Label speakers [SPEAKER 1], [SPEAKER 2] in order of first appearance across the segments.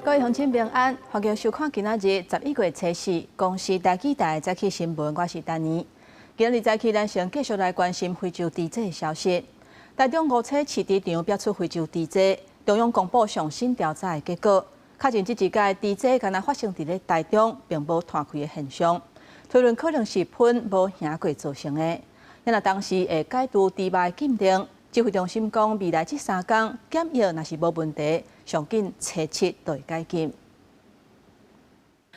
[SPEAKER 1] 各位鄉親平安，歡迎收看今仔日11月初四公視台語台早起新聞，我是丹妮。今日早起，咱先繼續來關心非洲豬瘟的消息。台中梧棲飼豬場爆出非洲豬瘟，中央公布上新調查的結果，確認這一屆豬瘟敢若發生佇咧台中，並無湠開的現象，推論可能是噴無行過造成的。若當時會解除豬肉的禁令，指揮中心講，未來這3工檢疫若是無問題，上緊初七就會解禁。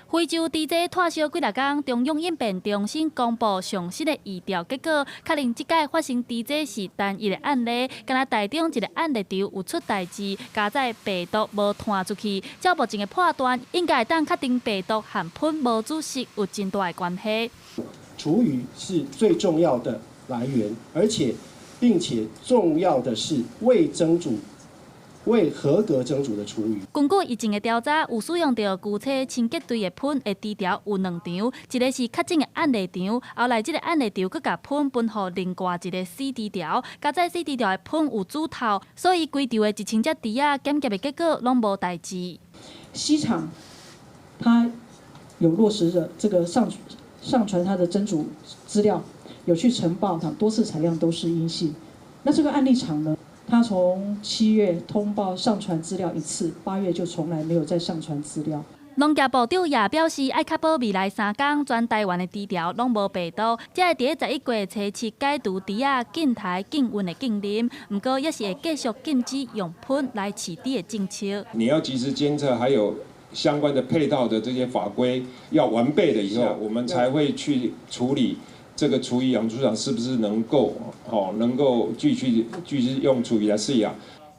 [SPEAKER 2] 非洲豬瘟拖燒幾若工，中央應變中心公布上新的疫調結果，確認這擺發生豬瘟是單一的案例，敢若台中一个案例場有出代誌，加載病毒無傳出去，照目前的判斷，應該會當確定病毒和噴無煮食有真大的關係。
[SPEAKER 3] 廚餘是最重要的來源，而且並且重要的是未蒸煮、未合格蒸煮的廚餘。
[SPEAKER 2] 根據以前的調查，有使用著龜車清潔隊的噴的豬槽有兩場，一个是確診的案例場，後來這个案例場閣共噴分予另外一个死豬槽，加載死豬槽的噴有煮透，所以規場的1000隻豬仔檢驗的結果攏無代誌。
[SPEAKER 4] C 場他有落實的這個上傳他的蒸煮資料，有去呈報，多次採樣都是陰性。那這個案例場呢？他從7月通報上傳資料一次，8月就從來沒有再上傳資料。
[SPEAKER 2] 農業部長也表示，愛確保未來3工全台灣的豬槽攏無病毒，才會佇11月初七解除豬仔禁刣禁運的禁令。毋過，也是會繼續禁止用噴來飼豬的政策。
[SPEAKER 5] 你要及時監測，還有相關的配套的這些法規要完備了以後，我們才會去處理。這個廚餘養豬場是不是能夠，哦，能夠繼續用廚餘來飼養？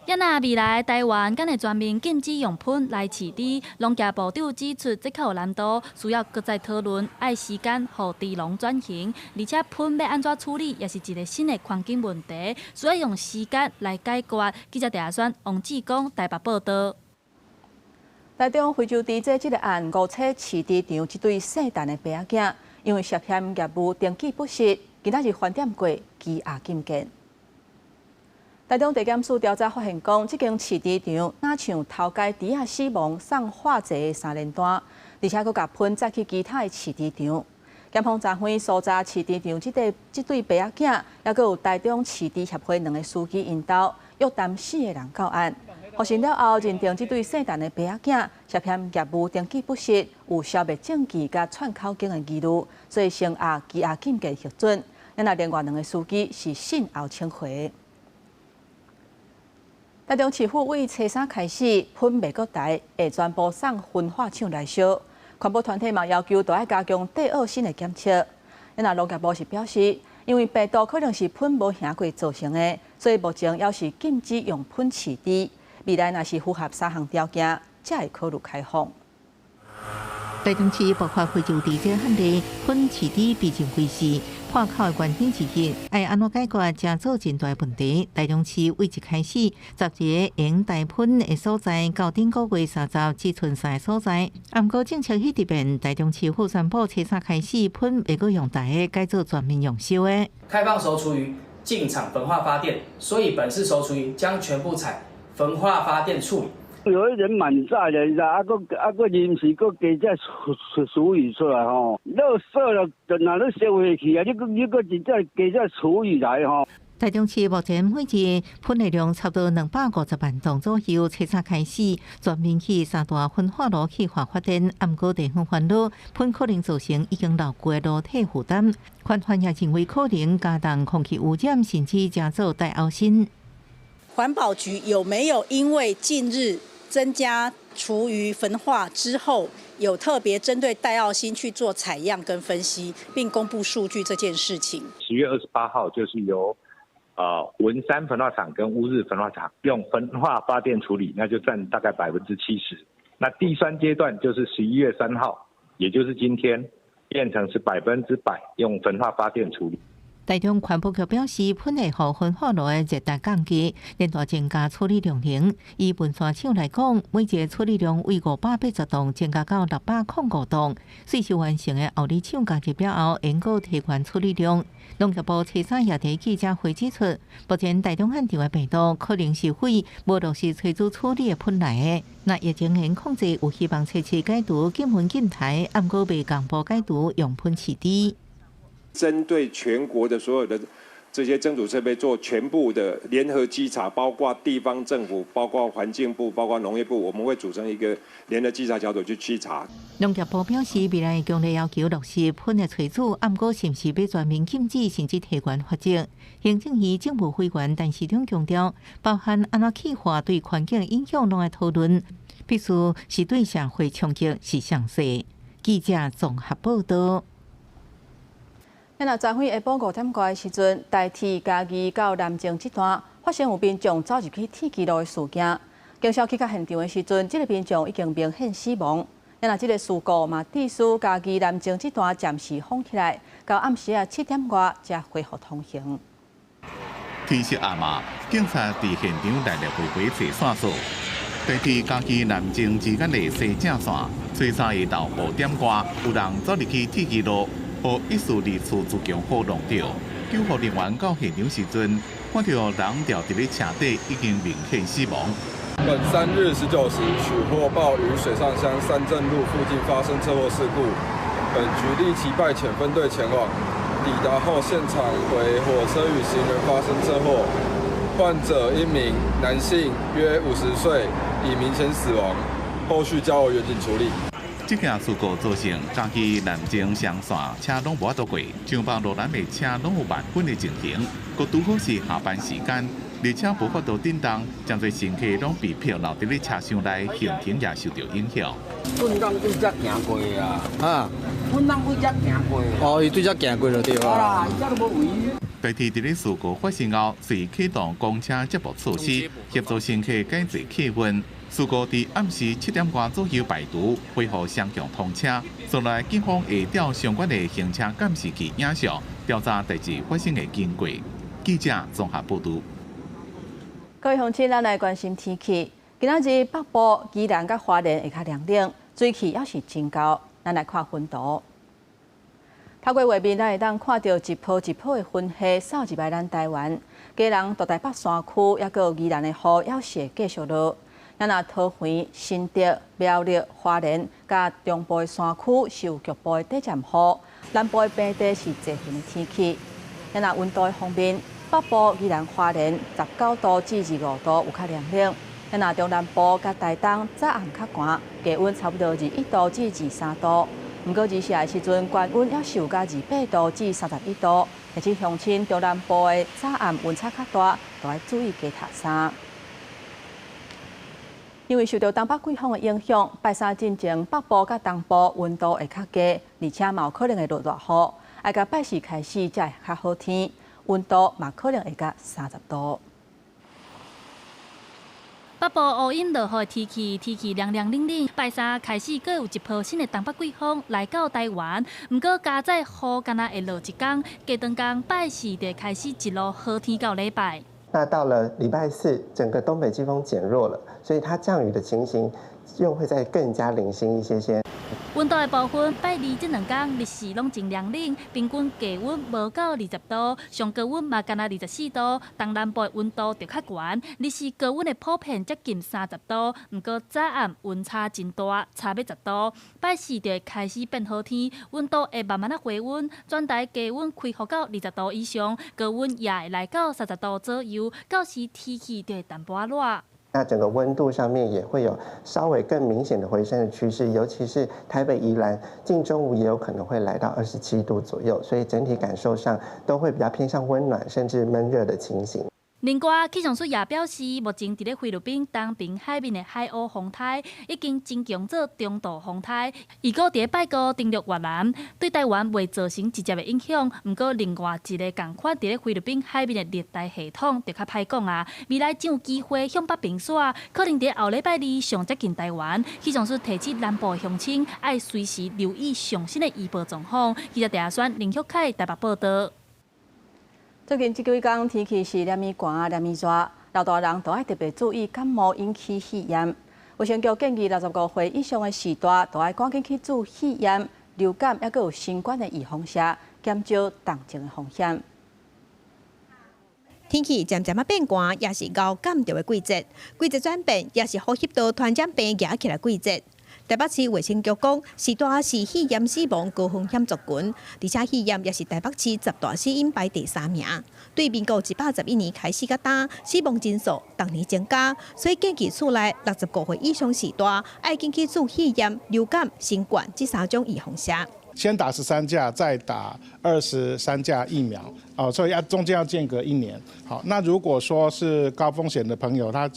[SPEAKER 2] 也若未來台灣敢會全面禁止用噴來飼豬，農業部長指出，這較有難度，需要閣再討論，愛時間予豬農轉型，而且噴欲按怎處理，也是一个新的環境問題，需要用時間來解決。記者鄭亞王志剛台北報道。
[SPEAKER 1] 台中非洲豬瘟這个案，梧棲飼豬場這對姓陳的爸仔囝，因為涉嫌業務登記不實，今仔日翻點過羈押禁見。台中地檢署調查發現，講這間飼豬場若像偷改豬仔死亡送化劑的三連單，而且閣共噴載去其他的飼豬場。檢方昨昏搜查飼豬場這對爸仔囝，抑閣有台中飼豬協會兩个司機𪜶兜，約談四个人到案。複審了後，認定這對姓陳的爸仔囝涉嫌業務登記不實，有消滅證據佮串口供的疑慮，所以聲押羈押禁見核准。那另外兩个司機是訊後請回。台中市府對初三開始，噴袂閣台，會全部送焚化廠來燒。環保團體嘛要求都愛加強綴奧辛的檢測。那農業部是表示，因為病毒可能是噴無行過造成的，所以目前猶是禁止用噴飼豬。未來若是符合三項條件，才會考慮開放。
[SPEAKER 6] 台中市爆發非洲豬瘟案例，噴飼豬被認為是破口的原因之一，愛按怎解決，成做真大問題。台中市對一開始，12个用台噴的所在，到頂個月30只賰三个所在。毋過政策一直變，台中市府宣布初三開始噴袂閣用台的，改做全面用燒的。
[SPEAKER 7] 開放熟廚餘進場焚化發電，所以本市熟廚餘將全部採焚化發電處理。
[SPEAKER 8] 有一人滿載的，你知啊？閣啊閣臨時閣加這廚餘出來吼，垃圾了，就若咧燒下去啊！你閣真正加這廚餘來吼。
[SPEAKER 6] 台中市目前每日噴的量差不多250萬桶左右，初三開始全面去三大焚化爐氣化發電，毋過地方煩惱噴可能造成已經老舊的爐體負擔，環團也認為可能加重空氣污染，甚至製造戴奧辛。
[SPEAKER 9] 環保局有沒有因為近日增加廚餘焚化之後，有特別針對戴奧辛去做採樣跟分析，並公布數據這件事情？10
[SPEAKER 10] 月28號就是由文山焚化廠跟烏日焚化廠用焚化發電處理，那就佔大概70%。那第三階段就是11月3號，也就是今天，變成是100%用焚化發電處理。
[SPEAKER 6] 台中環保局表示，噴會予焚化爐的熱值降低，連帶增加處理量能。以文山廠來講，每一个處理量為580棟，增加到605棟。稅收完成的後里廠加入了後，會閣提懸處理量。農業部初三也佇記者會指出，目前台中旱場的病毒可能是對無落實炊煮處理的噴來的。若疫情能控制，有希望測試解除禁焚禁台，毋過未同步解除用噴飼豬。
[SPEAKER 5] 針對全國的所有的這些蒸煮設備做全部的聯合稽查，包括地方政府、包括環境部、包括農業部，我們會組成一個聯合稽查小組去稽查。
[SPEAKER 6] 農業部表示，未來強烈要求落實噴的炊煮，毋過是毋是欲全面禁止，甚至提懸罰則？行政院政務委員陳時中強調，包含按怎氣化對環境影響攏愛討論，必須是對社會衝擊是上細。記者綜合報道。
[SPEAKER 1] 那昨昏下晡5點外的時陣，台鐵嘉義到南靖這段發生有民眾走入去鐵支路的事件。警消去到現場的時陣，這个民眾已經明顯死亡。那這个事故嘛，致使嘉義南靖這段暫時封起來，到暗時仔7點外才恢復通行。
[SPEAKER 11] 天色暗嘛，警察佇現場來來回回揣線索。台鐵嘉義南靖之間的西正線，初三下晝5點外，有人走入去鐵支路，予一四二次自強號撞著。救護人員到現場時陣，看著人吊佇咧車底，已經明顯死亡。
[SPEAKER 12] 本3日19時許獲報於水上鄉三鎮路附近發生車禍事故，本局立即派遣分隊前往。抵達後，現場為火車與行人發生車禍，患者一名男性，約50歲，已明顯死亡，後續交由員警處理。
[SPEAKER 11] 這件事故造成嘉義南靖雙線車攏無法度過，上北落南的車攏有慢滾的情形。閣拄好是下班時間，列車無法度振動，誠濟乘客攏被迫留佇咧車廂內，行程也受著影響。
[SPEAKER 13] 阮翁對遮行過啊，
[SPEAKER 14] 啊，
[SPEAKER 13] 阮翁對遮行過。
[SPEAKER 14] 哦，伊對遮行過就對啊。
[SPEAKER 13] 啦，伊遮都無位。
[SPEAKER 11] 台鐵佇咧事故發生後，隨啟動公車接駁措施，協助乘客改坐客運。事故佇暗時7點外左右排除，恢復雙向通車。隨來警方會調相關的行車監視器影像，調查代誌發生的經過。記者綜合報導。
[SPEAKER 1] 各位鄉親，咱來關心天氣。今仔日北部、宜蘭佮花蓮會較涼冷，水氣猶是真厚。咱來看雲圖。透過畫面，咱會當看著一波一波的雲系掃入來咱台灣。基隆、大台北山區，猶閣有宜蘭的雨，猶是會繼續落。咱若桃園、新竹、苗栗、花蓮佮中部的山區是有局部的短暫雨，南部的平地是濟雲的天氣。咱若溫度的方面，北部、宜蘭、花蓮19度至25度有較涼冷。咱若中南部佮台東早暗較寒，低溫差不多21度至23度。毋過日時的時陣，高溫猶是有到28度至31度。而且鄉親中南部的早暗溫差較大，都愛注意加疊衫。因為受著東北季風的影響，拜三進前北部佮東部溫度會較低，而且嘛有可能會落大雨。愛到拜四開始才會較好天，溫度嘛可能會到30度。
[SPEAKER 2] 北部烏陰落雨的天氣，天氣涼涼冷冷。拜三開始，閣有一波新的東北季風來到台灣。毋過加載雨，敢若會落一工，過長工拜四就開始一路好天到禮拜。
[SPEAKER 15] 那到了禮拜四，整個東北季風減弱了，所以它降雨的情形又會再更加零星一些些。
[SPEAKER 2] 溫度的部分，拜二這兩工日時攏真涼冷，平均低溫無到20度，上高溫嘛干焦24度。東南部的溫度就較懸，日時高溫的普遍接近30度，毋過早暗溫差真大，差欲10度。拜四就會開始變好天，溫度會慢慢仔回溫，全台低溫恢復到20度以上，高溫也會來到30度左右，到時天氣就會淡薄仔熱。
[SPEAKER 15] 那整個溫度上面也會有稍微更明顯的回升的趨勢，尤其是台北、宜蘭，近中午也有可能會來到27度左右，所以整體感受上都會比較偏向溫暖，甚至悶熱的情形。
[SPEAKER 2] 另外，氣象署也表示，目前佇咧菲律賓東爿海面的海鷗風颱已經增強做中度風颱，預估佇拜五登陸越南，對台灣袂造成直接的影響。毋過，另外一个仝款佇咧菲律賓海面的熱帶系統就較歹講啊，未來真有機會向北平徙，可能佇後禮拜二上接近台灣。氣象署提醒南部鄉親愛隨時留意上新的預報狀況。記者鄭阿宣、林旭凱台北報導。
[SPEAKER 1] 最近這幾工天氣是連鞭寒連鞭熱，老大人都愛特別注意感冒引起肺炎。衛生局建議65歲以上的序大，都愛趕緊去做肺炎、流感，抑閣有新冠的預防射，減少重症的風險。
[SPEAKER 16] 天氣漸漸仔變寒，也是猴感著的季節。季節轉變，也是呼吸道傳染病惹起來季節。台北市衛生局講，序大是肺炎死亡高風險族群，而且肺炎也是台北市十大死因排第三名。對民國111年開始到今，死亡人數逐年增加，所以建議厝內65歲以上序大，愛緊去注肺炎、流感、新冠這三種預防射。
[SPEAKER 17] 先打13價，再打23價疫苗，哦，所以要中間要間隔一年。好，那如果說是高風險的朋友，他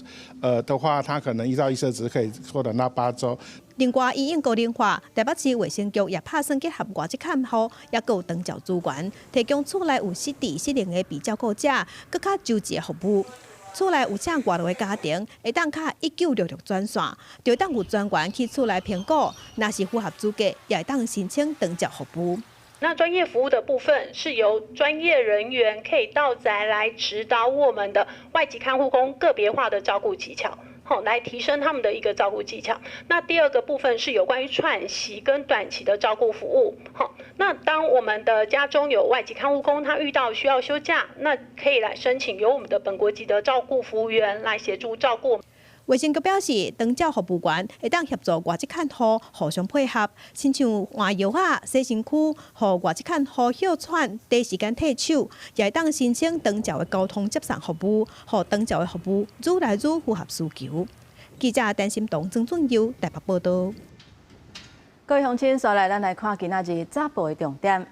[SPEAKER 17] 的話，他可能依照醫生指示可以縮短到8週。
[SPEAKER 16] 另外，因應高齡化，台北市衛生局也拍算結合外籍看護，抑閣有長照資源，提供厝內有失智失能的被照顧者，閣較周全的服務。厝內有請外勞的家庭，會當敲1966專線，就會當有專員去厝內評估，若是符合資格，也會當申請長照服務。
[SPEAKER 18] 那專業服務的部分是由專業人員可以到宅來指導我們的外籍看護工個別化的照顧技巧，好，來提升他們的一個照顧技巧。那第二個部分是有關於喘息跟短期的照顧服務，好，那當我們的家中有外籍看護工，他遇到需要休假，那可以來申請由我們的本國籍的照顧服務員來協助照顧。
[SPEAKER 16] 衛生局表示，長照服務員會當協助外籍看護互相配合，親像換藥仔、洗身軀，予外籍看護歇喘、短時間替手，也會當申請長照的交通接送服務，予長照的服務愈來愈符合需求。記者陳心彤、曾俊佑台北報道。
[SPEAKER 1] 各位鄉親，紲來咱來看今仔日早報的重點。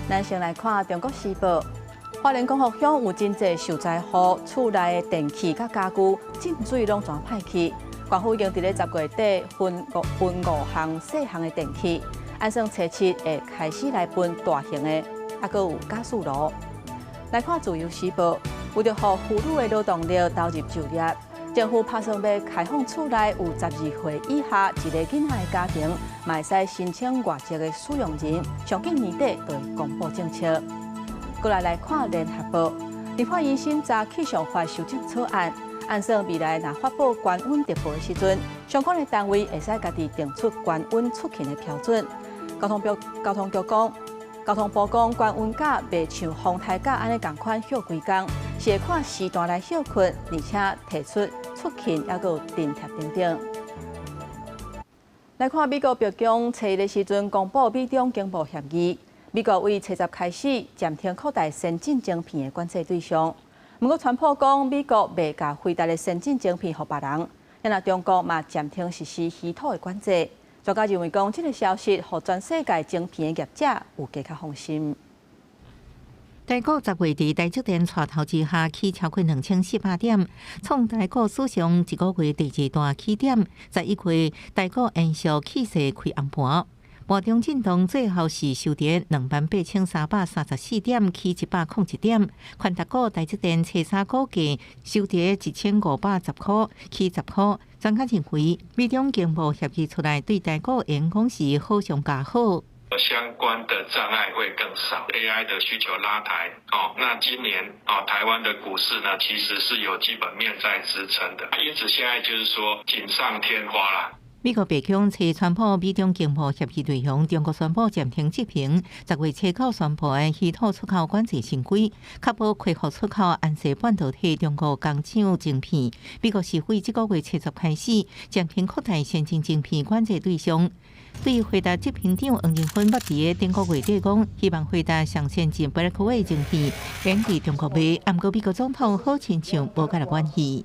[SPEAKER 1] 咱先來看《中國時報》。花蓮光復鄉有真濟受災戶，厝內的電器佮家具浸水攏全歹去。縣府已經佇咧10月底分五項細項的電器，按算初七會開始來分大型的，抑閣有加速爐。來看《自由時報》，為著予婦女的勞動力投入就業，政府拍算欲開放厝內有12歲以下一个囡仔的家庭，嘛會使申請外籍的使用人，上緊年底就會公布政策。過來來看《聯合報》，立法院審查氣象法修正草案，按算未來若發布高溫特報的時陣，相關的單位會使家己定出高溫出勤的標準。交通局講，交通部講，高溫假袂像風颱假按呢仝款歇規工，是會看時段來歇睏，而且提出出勤抑閣有津貼等等。來看美國白宮初一的時陣公布美中經貿協議。美國為初十開始暫停擴大先進晶片的管制對象，毋過川普講美國袂共輝達的先進晶片予別人，若中國嘛暫停實施稀土的管制。專家認為講，這个消息予全世界晶片的業者有加較放心。
[SPEAKER 6] 台股10月佇台積電帶頭之下，起超過2400點，創台股史上一個月第二大起點。11月台股延續氣勢開紅盤。盤中震盪，最後是收佇28,334點，起101點。權值股台積電初三股價收佇1510塊，起10塊。專家認為，美中經貿協議出來，對台股影響是好上加好。
[SPEAKER 19] 相關的障礙會更少，AI 的需求拉抬哦。那今年啊，台灣的股市呢，其實是有基本面在支撐的，因此現在就是說錦上添花啦。
[SPEAKER 6] 美國白宮初川普美中經貿協議內容，中國宣布暫停執行10月初9宣布的稀土出口管制新規，確保恢復出口安碩半導體中國工廠晶片。美國是會這個月初十開始暫停擴大先進晶片管制對象。對輝達執行長黃仁勳捌佇頂個月底講，希望輝達上先進 Blackwell 晶片免佇中國賣，毋過美國總統好親像無佮滿意。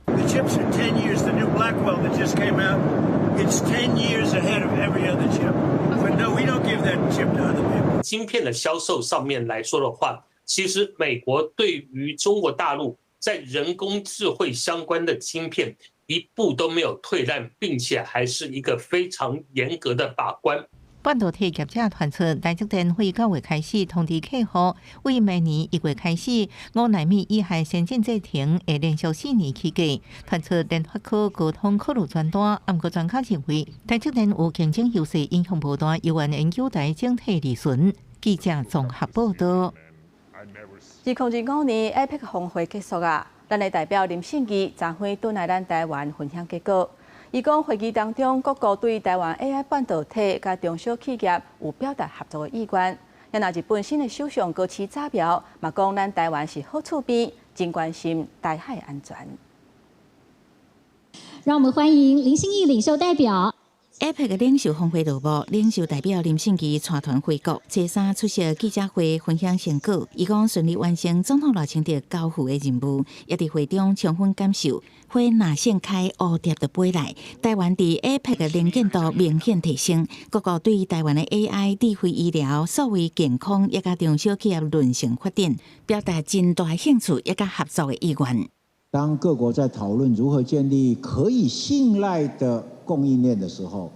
[SPEAKER 20] The chips are 10 years, the new Blackwell that just came out, it's 10 years ahead of every other chip. But no, we don't give that chip to other people.
[SPEAKER 21] 晶片的銷售上面來說的話，其實美國對於中國大陸在人工智慧相關的晶片一步都沒有退讓，並且還是一個非常嚴格的把關。
[SPEAKER 6] 半導體業者傳出，台積電會9月開始通知客戶，為明年1月開始，5納米以下先進製程會連續4年起價。傳出聯發科、高通考慮轉單，毋過專家認為，台積電有競爭優勢，影響無大，猶原研究台整體利潤。記者綜合報道。
[SPEAKER 1] 2025年 APEC 峰會結束啊，咱的代表林信義昨昏轉來咱台灣分享結果。伊講會議當中，各國對台灣 AI 半導體佮中小企業有表達合作的意願。若日本新的首相高市早苗嘛講，咱台灣是好厝邊，真關心台海安全。
[SPEAKER 3] 讓我們歡迎林信義領袖代表。
[SPEAKER 6] APEC 領袖峰會落幕，領袖代表林信義帶團回國，初三出席記者會分享成果。伊講順利完成總統賴清德交付的任務，也佇會中充分感受。花若盛開，蝴蝶就飛來。台灣佇 APEC 的能見度明顯提升，各國對台灣的 AI、智慧醫療、數位健康，以及中小企業韌性發展，表達真大興趣以及合作的意願。
[SPEAKER 22] 當各國在討論如何建立可以信賴的供應鏈的時候，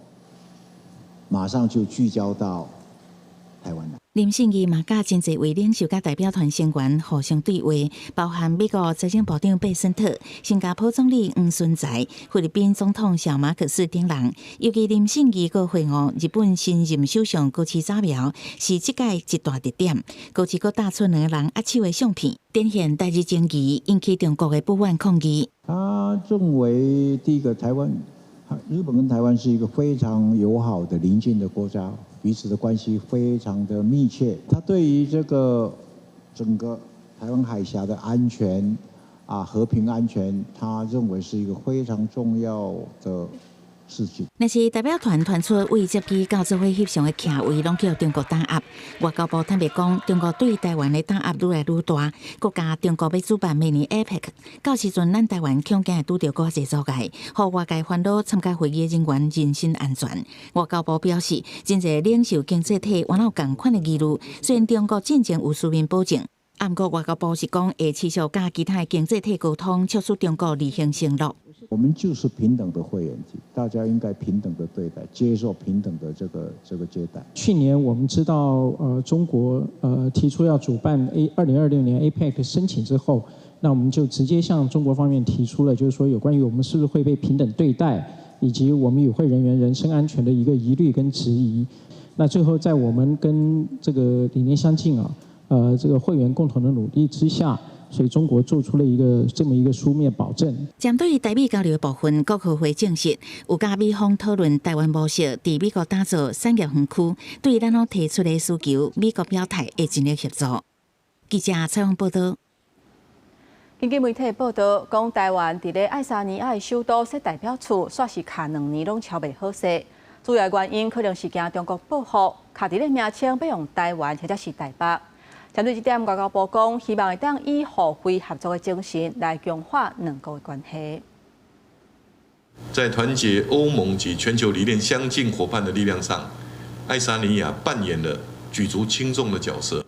[SPEAKER 22] 馬上就聚焦到台灣來。
[SPEAKER 6] 林信義嘛，佮真濟位領袖佮代表團成員互相對話，包含美國財政部長貝森特、新加坡總理黃循財、菲律賓總統小馬可斯等人。尤其林信義閣會晤日本新任首相高市早苗，是這屆一大特點。高市閣搭出兩个人握手的相片，展現台日情誼，引起中國的不滿抗議。
[SPEAKER 22] 他認為第一個台灣，日本跟台灣是一個非常友好的鄰近的國家。彼此的關係非常的密切，他對於這個整個台灣海峽的安全啊和平安全，他認為是一個非常重要的事情。
[SPEAKER 6] 若是代表團傳出為接機到做伙翕相的徛位，攏予中國打壓。外交部坦白講，中國對台灣的打壓愈來愈大。閣加中國欲主辦明年 APEC，到時陣咱台灣恐驚會拄著閣較濟阻礙，予外界煩惱參加會議的人員人身安全。外交部表示，真濟領袖經濟體原有仝款的疑慮，雖然中國進前有書面保證，毋過外交部是講會持續佮其他的經濟體溝通，促使中國履行承諾。
[SPEAKER 22] 我們就是平等的會員體，大家應該平等的對待，接受平等的這個接待。
[SPEAKER 4] 去年我們知道，中國提出要主辦 2026年 APEC 申請之後，那我們就直接向中國方面提出了，就是說有關於我們是不是會被平等對待，以及我們與會人員人身安全的一個疑慮跟質疑。那最後在我們跟這個理念相近啊，這個會員共同的努力之下，所以中國做出了一個這麼一個書面保證。
[SPEAKER 6] 針對台美交流的部分，國合會證實有佮美方討論台灣模式，佇美國打造產業園區，對咱攏提出的需求，美國表態會盡力協助。記者採訪報道。
[SPEAKER 1] 根據媒體報道，講台灣佇咧愛沙尼亞的首都設代表處，煞是卡2年攏敲袂好勢。主要原因可能是驚中國報復，卡佇咧名稱欲用台灣或者是台北。針對這點，外交部講，希望會當以互惠合作的精神來強化兩國的關係。
[SPEAKER 23] 在團結歐盟及全球理念相近夥伴的力量上，愛沙尼亞扮演了舉足輕重的角色。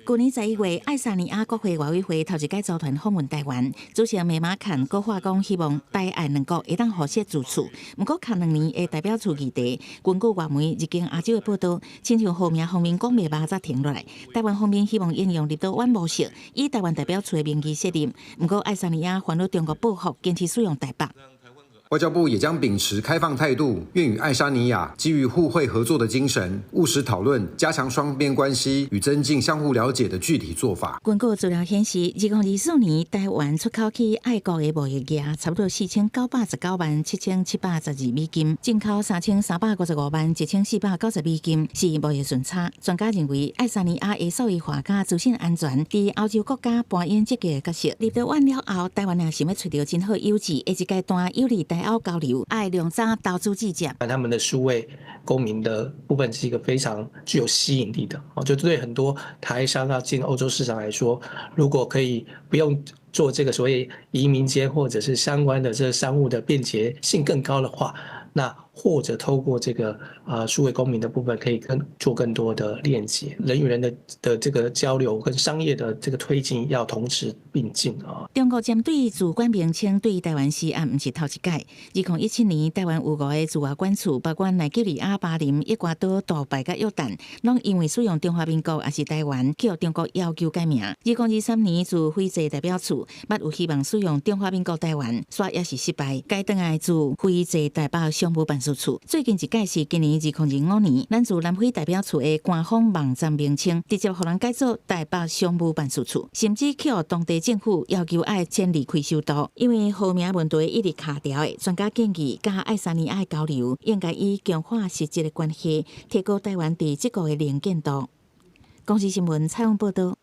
[SPEAKER 6] 舊年11月，愛沙尼亞國會外委會頭一擺組團訪問台灣，主席梅馬坎閣話講，希望台愛兩國會當互設住處。毋過，卡2年的代表處議題，根據外媒日經亞洲的報道，親像號名方面講袂歹才停落來。台灣方面希望應用立陶宛模式，以台灣代表處的名義設立。毋過，愛沙尼亞煩惱中國報復，堅持使用台北。
[SPEAKER 24] 外交部也將秉持開放態度，願與愛沙尼亞基於互惠合作的精神，務實討論加強雙邊關係與增進相互了解的具體做法。
[SPEAKER 6] 根據資料顯示，2024年台灣出口去愛國的貿易額差不多49,997,712美金，進口33,551,490美金，是貿易順差。專家認為，愛沙尼亞的數位化佮資訊安全，佇歐洲國家扮演積極的角色。立陶宛了後，台灣也想欲揣著真好友誼，下一階段有利台歐交流，愛量早投資置業。
[SPEAKER 7] 他們的數位公民的部分是一個非常具有吸引力的，哦，就對很多台商要進歐洲市場來說，如果可以不用做這個所謂移民監或者是相關的這個商務的便捷性更高的話，那或者透過這個數位公民的部分，可以跟做更多的鏈接，人與人的這個交流跟商業的這個推進要同時並進啊。
[SPEAKER 6] 中國針對駐館名稱對台灣施壓，毋是頭一擺。2017年，台灣有五个駐外館處，包括奈及利亞、巴林、厄瓜多、杜拜佮約旦，攏因為使用中華民國抑是台灣，去予中國要求改名。2023年駐斐濟代表處，捌有希望使用中華民國台灣，煞也是失敗。改轉來駐斐濟台北。商務辦事處。最近一改是今年2025年，咱駐南非代表處的官方網站名稱直接予人改做台北商務辦事處，甚至去予當地政府要求愛遷離開首都。因為號名問題一直卡著的，專家建議佮愛沙尼亞的交流應該以強化實質的關係，提高台灣佇這國的能見度。公視新聞採訪報導。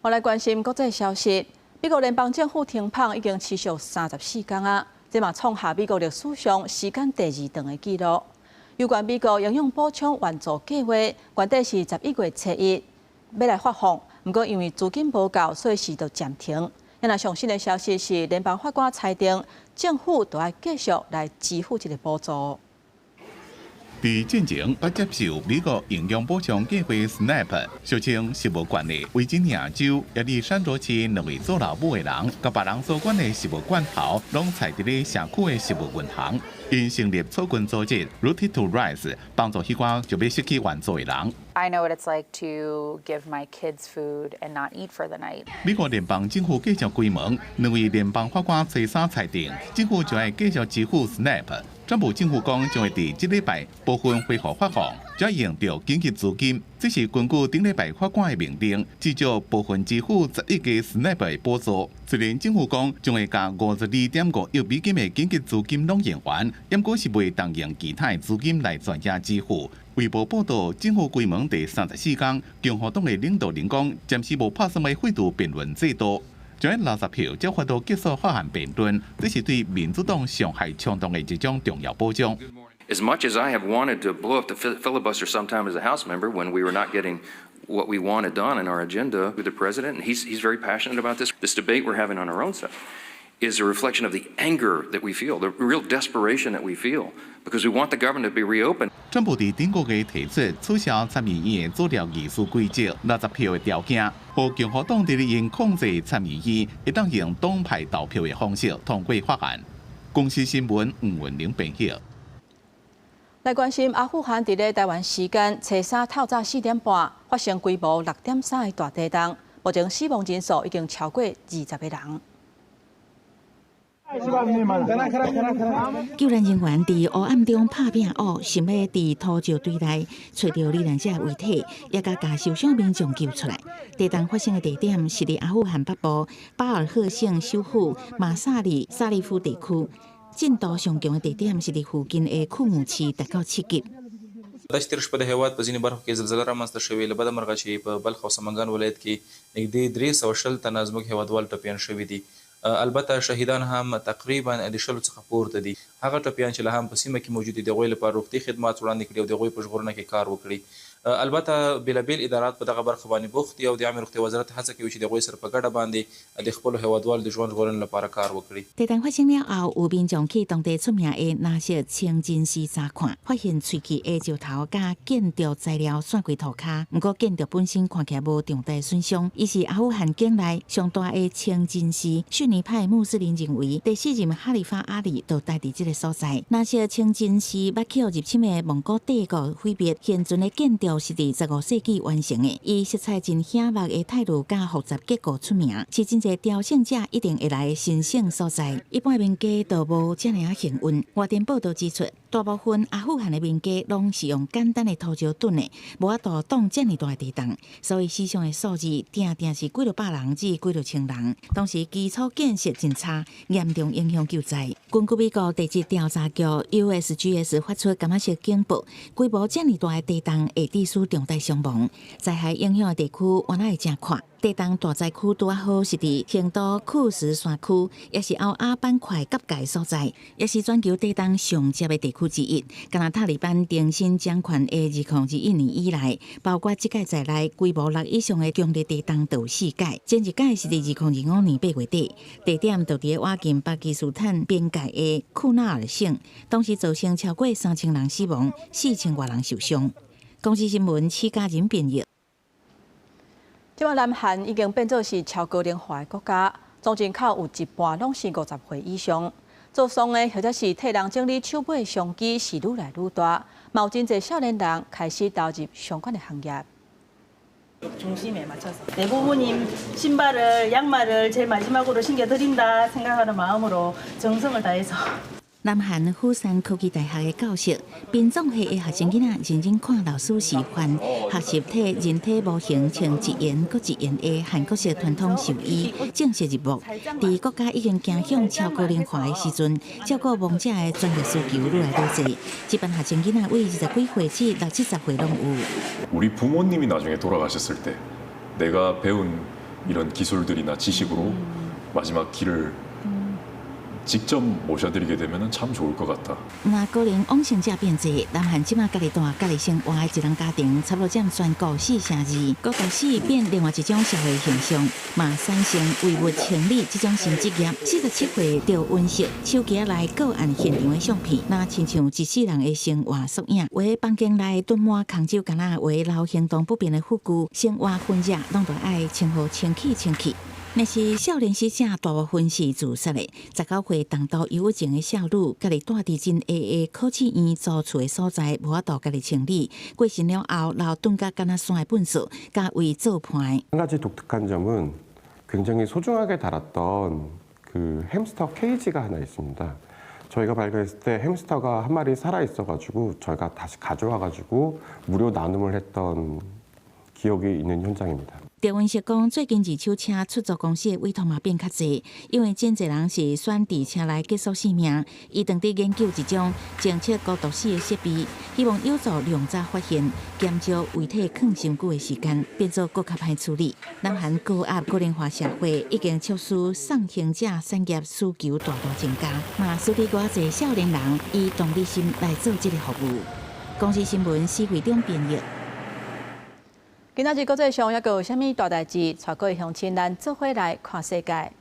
[SPEAKER 1] 我來關心國際消息。美國聯邦政府停麭已經持續34工啊，這嘛創下美國歷史上時間第二長的紀錄。有關美國營養補充援助計劃，原底是11月初1欲來發放，毋過因為資金無夠，所以是就暫停。現在上新的消息是，聯邦法官裁定政府都愛繼續來支付這个補助。
[SPEAKER 11] 佇進前捌接受美國營養補充計劃 SNAP，俗稱食物券的維吉尼亞州亞歷山卓市兩位做老母的人，佮別人所管的食物罐頭，攏採佇咧社區的食物銀行，𪜶成立草根組織 Rooted to Rise，幫助彼寡就欲失去援助的人。
[SPEAKER 5] I know what it's like to give my kids food and not eat for the night.
[SPEAKER 11] 美國聯邦政府繼續關門，兩位聯邦法官初三裁定，政府就愛繼續支付 SNAP。川普政府講將會佇這禮拜部分恢復發放，才用著緊急資金。這是根據頂禮拜法官的命令，至少部分支付10億個 SNAP 的補助。雖然政府講將會共52.5億美金的緊急資金攏用完，毋過是袂動用其他的資金來全額支付。衛報報導，政府關門第34工，共和黨的領導人講，暫時無拍算欲廢除辯論制度。將60票才法度結束法案辯論，這是對民主黨傷害衝動的一種重要保障。
[SPEAKER 8] As much as I have wanted to blow up the filibuster sometime as a House member when we were not getting what we wanted done in our agenda with the president, and he's very passionate about this. This debate we're having on our own side is a reflection of the anger that we feel, the real desperation that we feel, because we want the government to be reopened.
[SPEAKER 11] 川普佇頂個月提出取消參議院的組條議事規則60票的條件，予共和黨佇咧𪜶控制參議院，會當用黨派投票的方式通過法案。公視新聞吳文玲編譯。
[SPEAKER 1] 來關心阿富汗佇咧台灣時間初三透早4點半發生規模6.3的大地動，目前死亡人數已經超過20個人。
[SPEAKER 6] 救援人員佇黑暗中拍拼烏，想欲佇土石堆內揣著罹難者遺體，也共受傷民眾救出來。地動發生的地點是佇阿富汗北部巴爾赫省首府馬薩里沙利夫地區，震度上強的地點是佇附近的庫姆市，達到7級。
[SPEAKER 9] دا چې تېره شپه د هېواد په ځینو برخو کې زلزله رامنځته شوې، له بده مرغه چې په بلخ او سمنګان ولایت کې نږدې 320 تنه زموږ هېوادوال ټپیان شوي دي. البته شهیدان هم تقریبا د 20 څخه پورته دي. هغه ټپیان چې لا هم په سیمه کې موجود دي، د هغوی لپاره روغتیايي خدمات وړاندې کړي او د هغوی په ژغورنه کې کار وکړي. البته بېلابېل ادارات په دغه برخه باندې بوخت دي او د عامې روغتیا وزارت هڅه کوي چې د هغوی سره په ګډه باندې د خپلو هېوادوالو د ژوند ژغورنې لپاره کار وکړي。
[SPEAKER 6] 地動發生了後，有民眾去當地出名的納色清真寺查看，發現碎去的石頭佮建築材料散規塗跤。毋過建築本身看起來無重大損傷。伊是阿富汗境內上大的清真寺。遜尼派穆斯林認為，第四任哈里發阿里就待佇這个所在。納色清真寺捌去入侵的蒙古帝國毀滅，現存的建築是佇15世紀完成的。以色彩真顯目的泰魯佮複雜結構出名，是真濟朝聖者一定會來的神聖所在。一般民家都無遮爾仔幸運。外電報導指出，大部分阿富汗的民家攏是用簡單的土石躉的，無法度擋遮爾大的地動，所以死傷的數字定定是幾落百人至幾落千人。當時基礎建設真差，嚴重影響救災。根據美國地質調查局 USGS 發出柑仔色警報，規模遮爾大的地動會致使重大傷亡，災害影響的地區原來會誠闊。地動大災區拄仔好是佇興都庫什山區，也是歐亞板塊結界所在，也是全球地動上濟的地區之一。敢若塔利班重新掌權的2021年以來，包括這屆在內，規模6以上的強烈地動就有四擺，前一擺是佇2025年8月底，地點就佇咧倚近巴基斯坦邊界的庫納爾省，當時造成超過3000人死亡，4000外人受傷。公視新聞施嘉仁編譯。
[SPEAKER 1] 這擺南韓已經變做是超高齡化的國家，總人口有一半攏是50歲以上。做喪的或者是替人整理手尾的商機是愈來愈大，嘛有真濟少年人開始投入相關的行業。
[SPEAKER 10] 중심에 맞춰서 대부모님 신발을 양말을 제일 마지막으로 신겨드린다 생각하는 마음으로 정성을 다해서.
[SPEAKER 6] 南韓釜山科技大學的教授，殯葬系的學生囡仔認真看老師示範，學習替人體模型穿一言閣一言的韓國式傳統壽衣，正式入幕。佇國家已經走向超高齡化的時陣，照顧亡者的專業需求愈來愈濟。這班學生囡仔為20幾歲至六七十歲攏有。
[SPEAKER 23] 우리부모님이나중에돌아가셨을때내가배운이런기술들이나지식으로마지막길을 직접모셔드리게되면참좋을것같다。
[SPEAKER 6] 若高齡往生者變濟，南韓這馬家己住、家己生活的一人家庭，差不多佔全國四成二。孤獨死變另外一種社會現象，嘛產生遺物清理這種新職業。47歲趙文石手機內個案現場的相片，若親像一世人的生活縮影。有的房間內囤滿空酒矸仔，有的留行動不便的輔具，生活痕跡攏著愛清好清氣清氣。若是少年死者大部分是自殺的，19歲重度憂鬱症的少女，家己住佇真矮的考試院租厝的所在，無法度家己清理。過身了後，留囤甲敢若山的糞埽，佮為做伴。
[SPEAKER 12] 한가지독특한점은굉장히소중하게다뤘던그햄스터케이지가하나있습니다 저희가발견했을때햄스터가한마리살아있어가지고저희가다시가져와가지고무료나눔을했던기억이있는현장입니다。
[SPEAKER 6] 赵文石講，最近二手車出租公司的委託嘛變較濟，因為真濟人是選佇車內結束性命。伊當佇研究一種偵測孤獨死的設備，希望有助量早發現，減少遺體囥傷久的時間，變做閣較歹處理。南韓高壓高齡化社會已經促使送行者產業需求大大增加，嘛需要偌濟少年人以同理心來做這个服務。公視新聞施惠中編譯。
[SPEAKER 1] 今仔日國際上猶閣有啥物大代誌？帶各位鄉親咱做伙來看世界。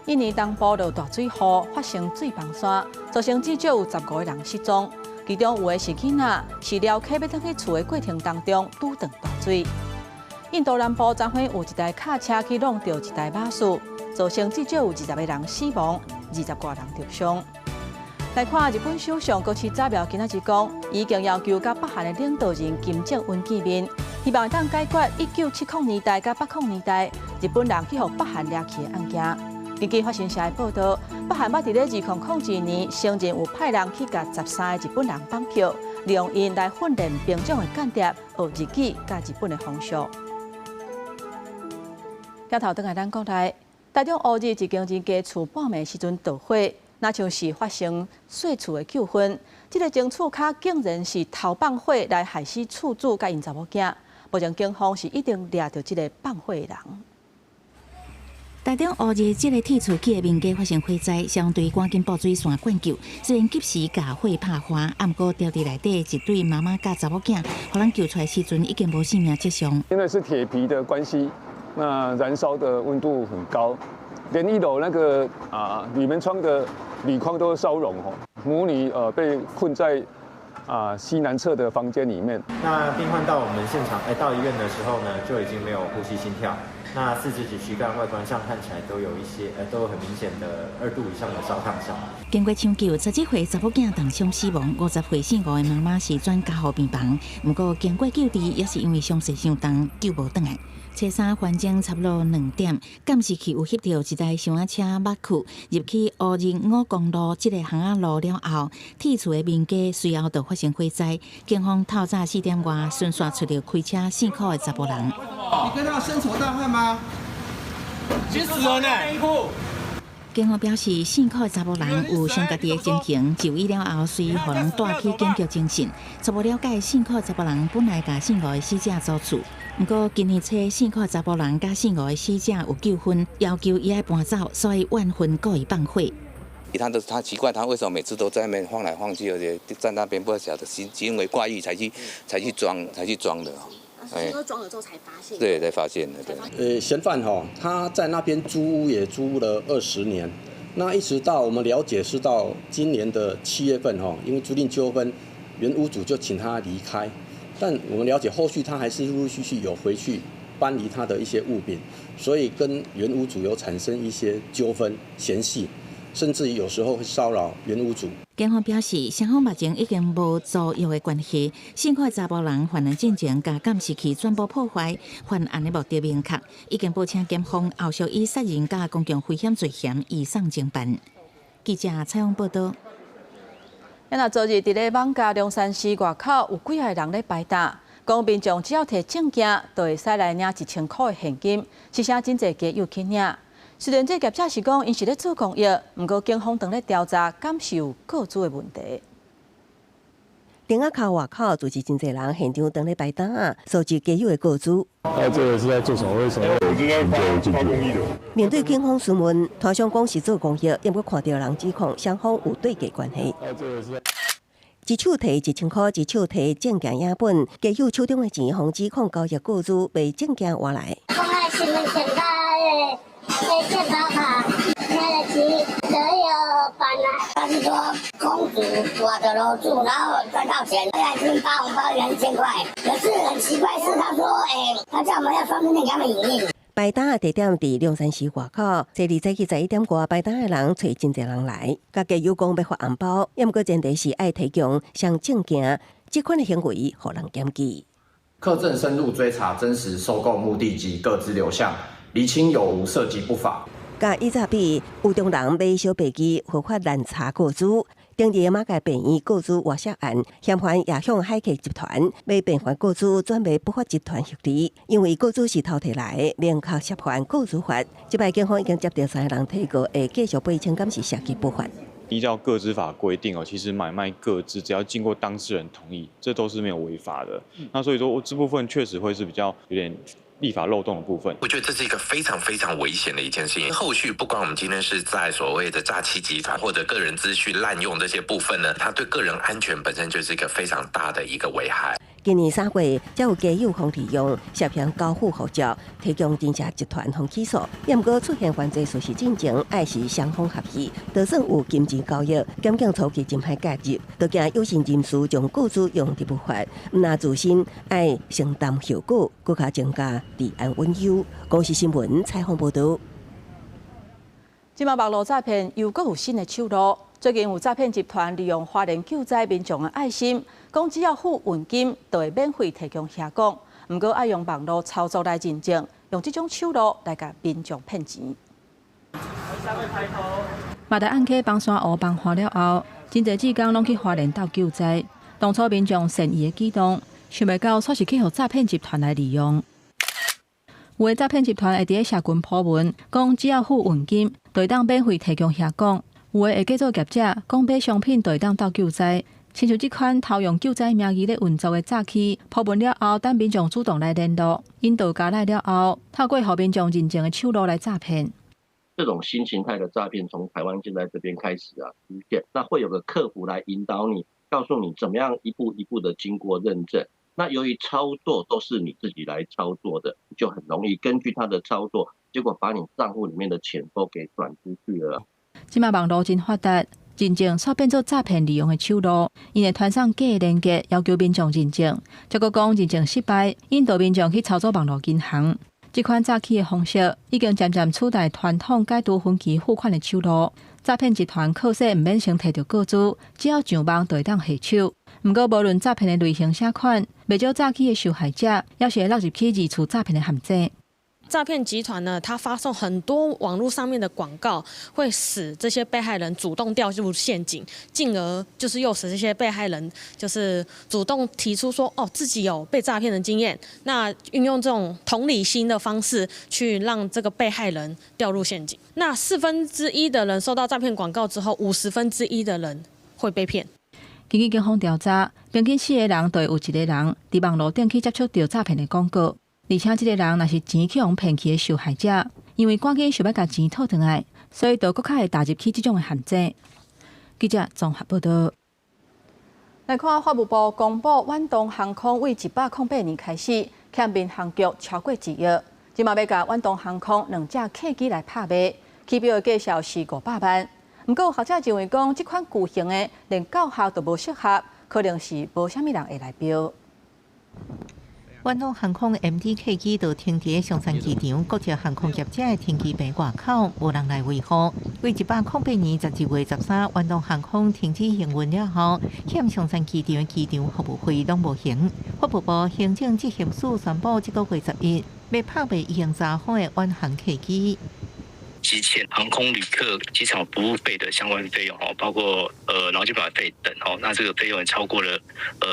[SPEAKER 1] 印尼東部落大水雨，發生水崩山，造成至少有15個人失蹤，其中有的是囡仔，是撩客欲轉去厝的過程當中拄著大水。印度南部昨昏有一台卡車去挵著一台巴士，造成至少有20個人死亡，20外人著傷。來看日本首相高市早苗今仔日講，已經要求佮北韓的領導人金正恩見面，希望會當解決1970年代佮80年代日本人去予北韓掠去的案件。根據法新社的報道，北韓捌佇咧2001年承認有派人去共13個日本人綁票，利用𪜶來訓練兵種的間諜學日語佮日本的風俗。鏡頭轉來咱國內，台中烏日一間人家厝半暝時陣著火。若像是發生細厝的糾紛，這个前厝跤竟然是偷放火來害死厝主佮𪜶查某囝。目前警方是已經掠著這个放火的人。
[SPEAKER 6] 台中烏日這个鐵厝起的民家發生火災，消防隊趕緊布水線灌救，雖然及時共火拍花，啊，毋過牢佇內底一對媽媽佮查某囝，予人救出來時陣已經無性命跡象。
[SPEAKER 13] 因為是鐵皮的關係，那燃燒的溫度很高，連一樓那個啊鋁門窗的鋁框都燒融吼。母女被困在西南側的房間裡面。
[SPEAKER 14] 那病患到我們現場，到醫院的時候呢，就已經沒有呼吸心跳。那四肢及軀幹外觀上看起來都有一些，都有很明顯的2度以上的燒燙傷。
[SPEAKER 6] 經過搶救，17歲查某囝重傷死亡，50歲姓吳的媽媽是轉加護病房。毋過經過救治，也是因為傷勢傷重，救無轉來。初三環境差不多2點，監視器有翕著一台箱仔車捌去入去烏日五公路這个巷仔路了後，鐵厝的民家隨後就發生火災。警方透早4點外巡線揣著開車姓柯的查埔人。
[SPEAKER 15] 你跟他深仇大恨嗎？
[SPEAKER 25] 已經死了呢。
[SPEAKER 6] 警方表示，姓柯的查埔人有傷家己的情形，就醫了後隨予人帶去警局偵訊。初步了解，姓柯的查埔人本來共姓吳的死者租厝，毋過今年初姓柯的查埔人佮姓吳的死者有糾紛，要求伊愛搬走，所以怨恨故意放火。
[SPEAKER 26] 他奇怪，他為什麼每次都在那邊晃來晃去，而且在那邊不曉得行為怪異才去裝的。
[SPEAKER 27] 是說裝了之後才發現？
[SPEAKER 26] 對，才發現的。對。
[SPEAKER 28] 嫌犯哈，他在那邊租屋也租了20年，那一直到我們了解是到今年的7月份哈，因為租賃糾紛，原屋主就請他離開，但我們了解後續他還是陸陸續續有回去搬離他的一些物品，所以跟原屋主有產生一些糾紛嫌隙，甚至於有時候會騷擾原屋主。
[SPEAKER 6] 警方表示，雙方目前已經無租約的關係。姓柯的查埔人犯案進前，共監視器全部破壞，犯案的目的明確，已經報請檢方後續以殺人佮公共危險罪嫌移送偵辦。
[SPEAKER 2] 記者採訪報道。
[SPEAKER 1] 那昨日佇咧艋舺龍山寺外口有幾个人咧擺檔，講民眾只要提證件，就會使來領1000箍的現金，這下真濟街友去領。雖然這業者是講𪜶是咧做公益，毋過警方當咧調查，敢是有個資的問題。
[SPEAKER 3] 店仔口外口就是真濟人現場當咧擺檔仔，收集街友的個資。
[SPEAKER 16] 啊，這個是在做什麼？為什麼會進去？
[SPEAKER 3] 面對警方詢問，攤商講是做公益，猶閣看著人指控雙方有對價關係。
[SPEAKER 16] 啊，這個是。
[SPEAKER 3] 一手提1000箍，一手提證件影本，街友手中的錢，予指控交易個資賣證件換來。
[SPEAKER 17] 身份證佮健保卡，那個錢都有辦啊。他是說公主我的樓住，然後賺到錢，他已經發紅包2000塊。可是很奇怪是，他說，他叫我們要雙面給他們影印。
[SPEAKER 3] 擺檔的地點佇龍山寺外口，昨日早起11點外，擺檔的人揣真濟人來，共街友講欲發紅包，猶毋過前提是愛提供雙證件，這款的行為予人檢舉。
[SPEAKER 18] 課政深入追查真實收購目的及個資流向，釐清有無涉及不法。
[SPEAKER 3] 佮以早比，有中人買小白機，非法濫查個資。頂日馬偕病院個資外泄案，嫌犯也向海客集團欲變換個資轉賣不法集團獲利，因為個資是偷提來的，明確涉犯個資法。這擺警方已經接著三個人提告，會繼續背清敢是涉及不法。
[SPEAKER 19] 依照個資法規定哦，其實買賣個資只要經過當事人同意，這都是沒有違法的。那所以說，這部分確實會是比較有點立法漏洞的部分。
[SPEAKER 20] 我覺得這是一個非常非常危險的一件事情。後續不管我們今天是在所謂的詐欺集團或者個人資訊濫用這些部分呢，它對個人安全本身就是一個非常大的一個危害。
[SPEAKER 3] 今年3月，才有街友予利用涉嫌交付護照，提供真正集團予起訴。猶毋過出現犯罪事實進前，愛是雙方合意，就算有金錢交易，檢警初期真歹介入，都驚有心人士將個資用佇不法，毋但自身愛承擔後果，閣較增加治安隱憂。公視新聞採訪報導。
[SPEAKER 1] 這馬網路詐騙又閣有新的手路。最近有詐騙集團利用花蓮救災民眾的愛心，講只要付運金，就會免費提供蝦講。毋過愛用網路操作來認證，用這種手路來共民眾騙錢。馬達暗溪崩山湖崩岸了後，真濟志工攏去花蓮鬥救災。當初民眾善意的舉動，想袂到煞是去予詐騙集團來利用。有的詐騙集團會佇咧社群 po 文，講只要付運金，就會當免費提供蝦講。有的會假做業者，講買商品就會當鬥救災。親像這款偷用救災名義咧運作的詐欺，鋪文了後，等民眾主動來聯絡，引導加來了後，透過予民眾認證的手路來詐騙。
[SPEAKER 21] 這種新形態的詐騙從台灣現在這邊開始出現，那會有個客服來引導你，告訴你怎麼樣一步一步的經過認證。那由於操作都是你自己來操作的，就很容易根據他的操作，結果把你賬戶裡面的錢都給轉出去了。
[SPEAKER 1] 這馬網路真發達，認證煞變做詐騙利用的手路，𪜶會傳送假的連結，要求民眾認證，結果講認證失敗，引導民眾去操作網路銀行。這款詐欺的方式已經漸漸取代傳統解除分期付款的手路。詐騙集團靠勢毋免先提著個資，只要上網就會當下手。毋過，無論詐騙的類型啥款，袂少詐欺的受害者，猶是會落入去二次詐騙的陷阱。
[SPEAKER 29] 詐騙集團呢，他發送很多網絡上面的廣告，會使這些被害人主動掉入陷阱，進而就是誘使這些被害人就是主動提出說，哦，自己有被詐騙的經驗，那運用這種同理心的方式去讓這個被害人掉入陷阱。那1/4的人收到詐騙廣告之後，1/50的人會被騙。
[SPEAKER 1] 根據警方調查，平均四個人就會有一個人佇網路頂去接觸著詐騙的廣告。而且這個人若是錢去予騙去的受害者，因為趕緊想欲共錢討轉來，所以就閣較會踏入去這種的陷阱。記者綜合報導。來看法務部公布，遠東航空對108年開始欠民航局超過1億，這馬欲共遠東航空兩架客機來拍賣，起標的價數是500萬。毋過有學者認為講，這款舊型的連教學都無適合，可能是無啥物人會來標。
[SPEAKER 6] 遠東航空 MD 客機就停佇松山機場，國際航空業者的停機坪外口，無人來維護。對108年12月13，遠東航空停止營運了後，欠松山機場的機場服務費攏無還。法務部行政執行署宣布，這個月11欲拍賣已經查封的遠航客機。
[SPEAKER 30] 現
[SPEAKER 2] 積欠航空旅客機場服務費的相關費用哦，包括勞健保費等哦，那這個費用也超過了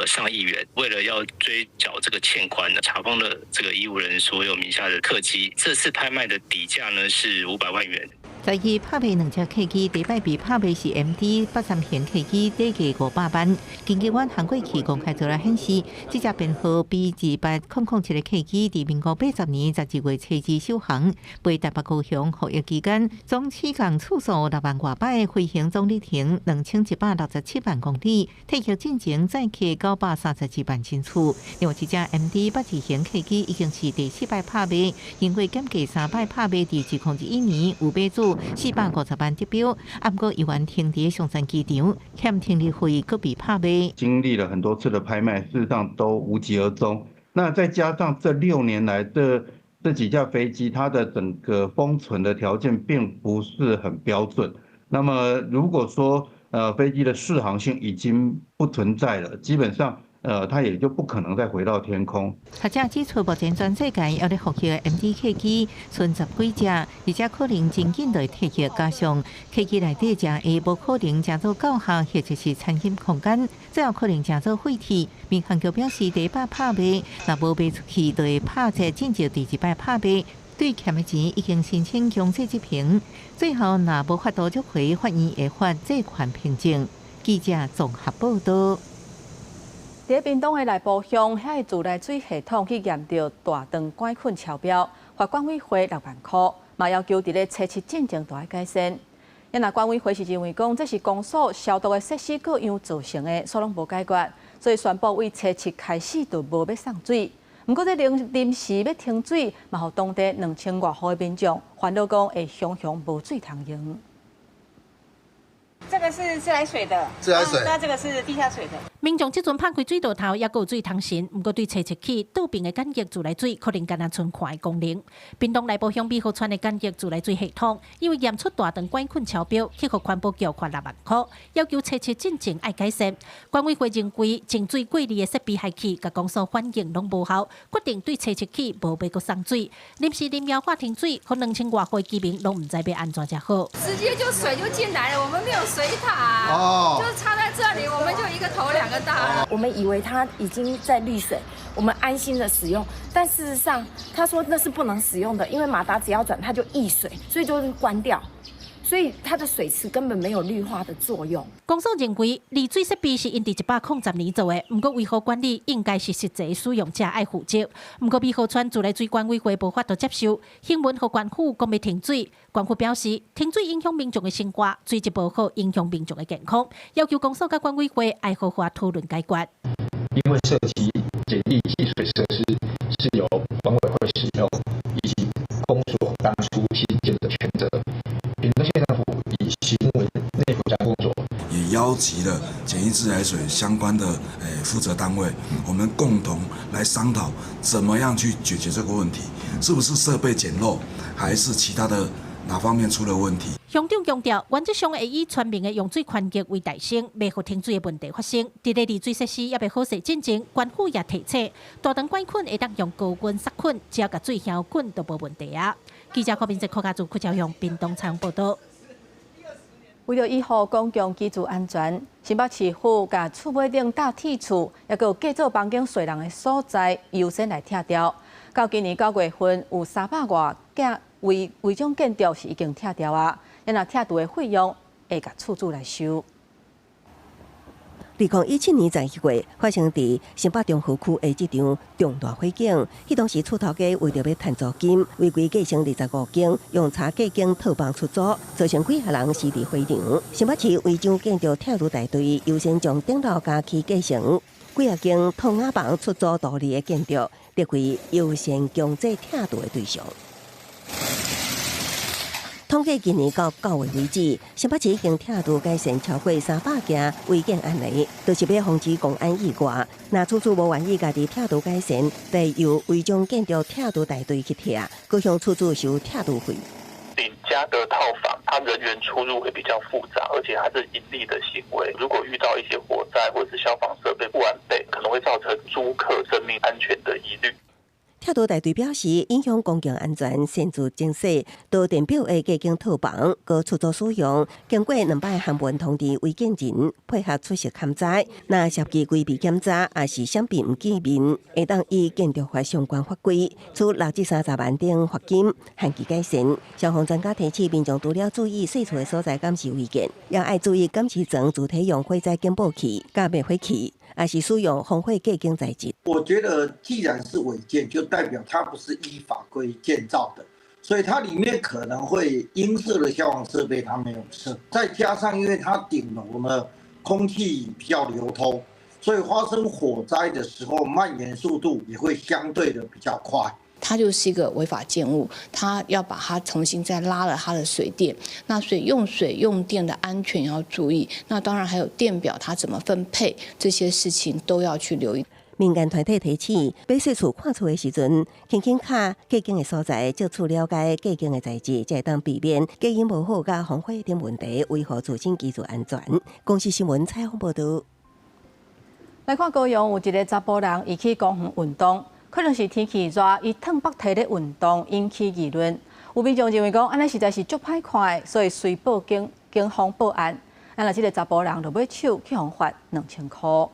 [SPEAKER 2] 上億元。為了要追繳這個欠款呢，查封了這個義務人所有名下的客機。這次拍賣的底價呢是500萬元。
[SPEAKER 6] 在去拍賣兩隻客機，第一擺被拍賣是 MD 83型客機，底價500萬。根據阮航過去公開資料顯示，這隻編號 B28007的客機，佇民國80年12月初二首航，飛台北高雄服役期間，總起降次數6萬外擺，飛行總里程2167萬公里，退役進前載客932萬人次。另外，這隻 MD 82型客機已經是第四擺拍賣，經過減價三擺拍賣，佇2021年有買主450萬得標，毋過猶原停佇松山機場，欠停利費，閣被拍賣。
[SPEAKER 4] 經歷了很多次的拍賣，事實上都無疾而終。那再加上這6年來這幾架飛機，它的整個封存的條件並不是很標準。那麼如果說飛機的適航性已經不存在了，基本上，它也就不可能再回到天空。
[SPEAKER 6] 學者指出，目前全世界猶咧服役的 MD 客機賰十幾隻，而且可能真緊就會退役，加上客機內底誠狹，無可能成做教學或者是餐飲空間，最後可能成做廢鐵。民航局表示，第一擺拍賣，若無賣出去，就會拍折進入第二擺拍賣。對欠的錢已經申請強制執行，最後若無法度追回，法院會發債權憑證。記者綜合報道。
[SPEAKER 1] 佇屏東的內埔鄉，遐个自來水系統去驗著大腸桿菌超標，罰管委會6萬箍，嘛要求佇咧測試進前就愛改善。啊，若管委會是認為講，這是公所消毒的設施各樣造成的，所以攏無解決，所以宣布對初七開始就無欲送水。毋過這臨時欲停水，嘛予當地2000外戶的民眾煩惱講會雄雄無水通用。
[SPEAKER 5] 這個是自來水的，
[SPEAKER 7] 自來水，
[SPEAKER 5] 那這個是地下水的。
[SPEAKER 8] 民眾這陣拍開水道頭，猶閣有水通神，毋過對初七起，倒爿的簡易自來水可能干焦賰看的功能。屏東內埔鄉美好村的簡易自來水系統，因為驗出大腸桿菌超標，去予環保局罰6萬箍，要求初七進前愛改善。管委會認為淨水過濾的設備害去，佮公所反應攏無效，決定對初七起無欲閣送水，臨時臨要喊停水，予2000外戶居民攏毋知欲按怎才好。
[SPEAKER 9] 直接就水就進來了，我們沒有水塔，哦，就是插在這裡，我們就一個頭兩個大。
[SPEAKER 11] 我們以為它已經在濾水，我們安心的使用，但事實上他說那是不能使用的，因為馬達只要轉它就溢水，所以就關掉，所以它的水池根本沒有濾化的作用。
[SPEAKER 8] 公所認為濾水設備是𪜶佇110年做的，毋過維護管理應該是實際使用者愛負責。毋過美好村自來水管委會無法度接受，新聞予縣府講欲停水，縣府表示停水影響民眾的生活，水質無好影響民眾的健康，要求公所佮管委會愛好好討論解決。
[SPEAKER 22] 因為涉及簡易淨水設施是由管委會使用，以及公所當初興建的權責，屏東縣政府已行文內部將工作。
[SPEAKER 24] 也邀集了簡易自來水相關的負責單位，我們共同來商討怎麼樣去解決這個問題，是不是設備簡陋，還是其他的哪方面出了問題？
[SPEAKER 8] 鄉長強調，原則上會以全民的用水權益為大先，袂予停水的問題發生。佇咧濾水設施猶未好勢進前，縣府也提醒，大腸桿菌會當用高溫殺菌，只要共水消菌就無問題啊。記者柯明哲、柯家祖、柯朝陽，屏東採訪報導。
[SPEAKER 1] 為著維護公共居住安全，新北市府共厝尾頂搭鐵厝，抑閣有加做房間濟人的所在，優先來拆掉。到今年9月份，有300外件違章建築是已經拆掉啊。若拆除的費用會共厝主來收。
[SPEAKER 3] 2017年12月，發生佇新北中和區的這場重大火警，彼當時厝頭家為著欲趁租金，違規蓋成25間，用柴隔間套房出租，造成幾若人死佇火場。新北市違章建築拆除大隊優先將頂樓加起蓋成幾若間套瓦房出租圖利的建築，列為優先強制拆除的對象。統計今年到9月為止，新北市已經拆除改善超過300件違建案例，就是欲防止工安意外。若厝主無願意家己拆除改善，得由違章建築拆除大隊去拆，閣向厝主收拆除費。
[SPEAKER 30] 頂加的套房，它人員出入會比較複雜，而且它是營利的行為。如果遇到一些火災或者是消防設備不完備，可能會造成租客生命安全的疑慮。
[SPEAKER 3] 铁道大队表示，影響公共安全，擅自整洗導電表的加警套房，閣出租使用。經過2擺函文通知違建人配合出席勘災，若涉及規避檢查，抑是閃避毋見面，會當依建築法相關法規，處6至30萬等罰金，限期改善。消防專家提醒民眾，除了注意洗厝的所在敢是違建，也愛注意監視層主體用火災警報器、佮滅火器，抑是使用防火隔間材質。
[SPEAKER 7] 我覺得既然是違建，就代表它不是依法規建造的，所以它裡面可能會應設的消防設備它沒有設，再加上因為它頂樓呢空氣比較流通，所以發生火災的時候蔓延速度也會相對的比較快。
[SPEAKER 10] 它就是一個違法建物，它要把它重新再拉了它的水電，那所以用水用電的安全要注意，那當然還有電表它怎麼分配，這些事情都要去留意。
[SPEAKER 3] 民間團體提醒，欲洗厝看厝的時陣，輕輕敲隔間的所在，借此了解隔間的材質，才會當避免隔音無好佮防火等問題，維護自身居住安全。公視新聞採訪報導。
[SPEAKER 1] 來看高雄有一个查埔人，伊去公園運動，可能是天氣熱，伊褪腹蹄咧運動，引起議論。有民眾認為講，按呢實在是足歹看的，所以隨報警警方報案。啊，若這个查埔人就欲手去予罰2000箍。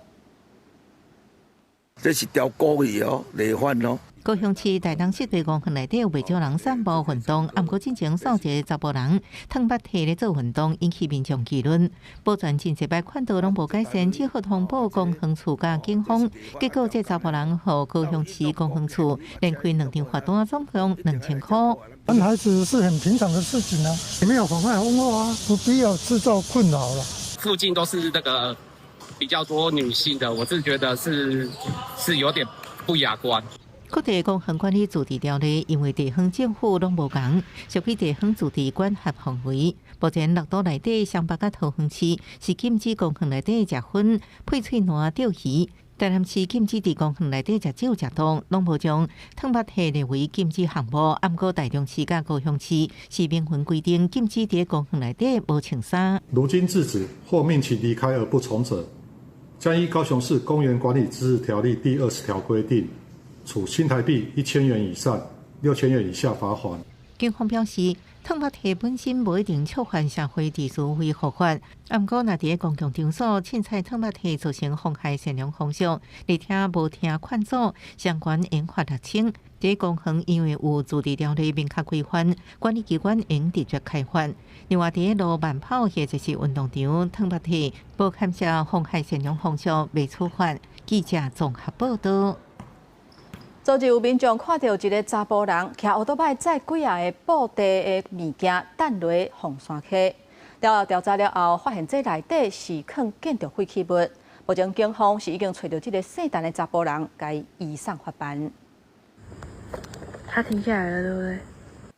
[SPEAKER 12] 這是條故意哦，違反哦。
[SPEAKER 6] 高雄市大東濕地公園內底有袂少人散步運動，毋過進前數一个查埔人褪腹蹄咧做運動，引起民眾議論。保全真濟擺勸導攏無改善，只好通報公園處佮警方。結果這查埔人予高雄市公園處連開兩張罰單，總共2000箍。
[SPEAKER 13] 男孩子是很平常的事情啊，沒有妨礙風化啊，不必要製造困擾了。
[SPEAKER 14] 附近都是那個比較多女性的，我是覺得是有點不雅觀。
[SPEAKER 6] 各地公園管理自治條例，因為地方政府攏無仝，屬於地方自治管轄範圍。目前六都內底雙北佮桃園市是禁止公園內底食薰、配喙瀾釣魚。台南市禁止佇公園內底食酒食毒，攏無將褪腹蹄列為禁止項目。毋過台中市佮高雄市是明文規定禁止佇公園內底無穿衫。
[SPEAKER 15] 如經制止或命其離開而不從者，將依高雄市公園管理自治條例第20條規定，處新台幣1000元以上6000元以下罰鍰。
[SPEAKER 6] 警方表示，褪腹蹄本身無一定觸犯社會秩序維護法，毋過若佇公共場所凊彩褪腹蹄造成妨害善良風俗，而且無聽勸阻，相關應罰6000。佇公園因為有自治條例明確規範，管理機關應直接開罰。另外，佇路慢跑或者是運動場褪腹蹄，無牽涉妨害善良風俗，袂處罰。記者綜合報導。
[SPEAKER 1] 昨日有民眾看著一个查埔人騎歐多擺載幾仔个布袋的物件，擲落鳳山溪。了後調查了後，發現這內底是囥建築廢棄物。目前警方是已經揣著這个姓陳的查埔人，共伊移送法辦。
[SPEAKER 23] 他停下來了，對不對？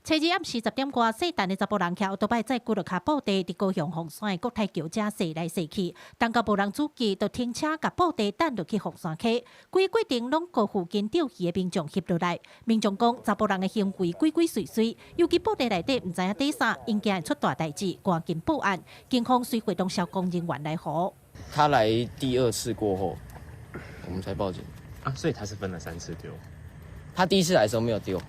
[SPEAKER 8] 初二暗時10點外，姓陳的查埔人騎歐多擺載幾落跤布袋，佇高雄鳳山的國泰橋遮踅來踅去，等到無人注意，就停車共布袋擲落去鳳山溪。規個過程攏予附近釣魚的民眾翕落來。民眾講，查埔人的行為鬼鬼祟祟，尤其布袋內底毋知影佇啥，𪜶驚會出大代誌，趕緊報案。警方隨會動消防人員來護。
[SPEAKER 25] 他來第二次過後，我們才報警
[SPEAKER 26] 啊，所以他是分了3次丟。
[SPEAKER 25] 他第一次來的時候沒有丟，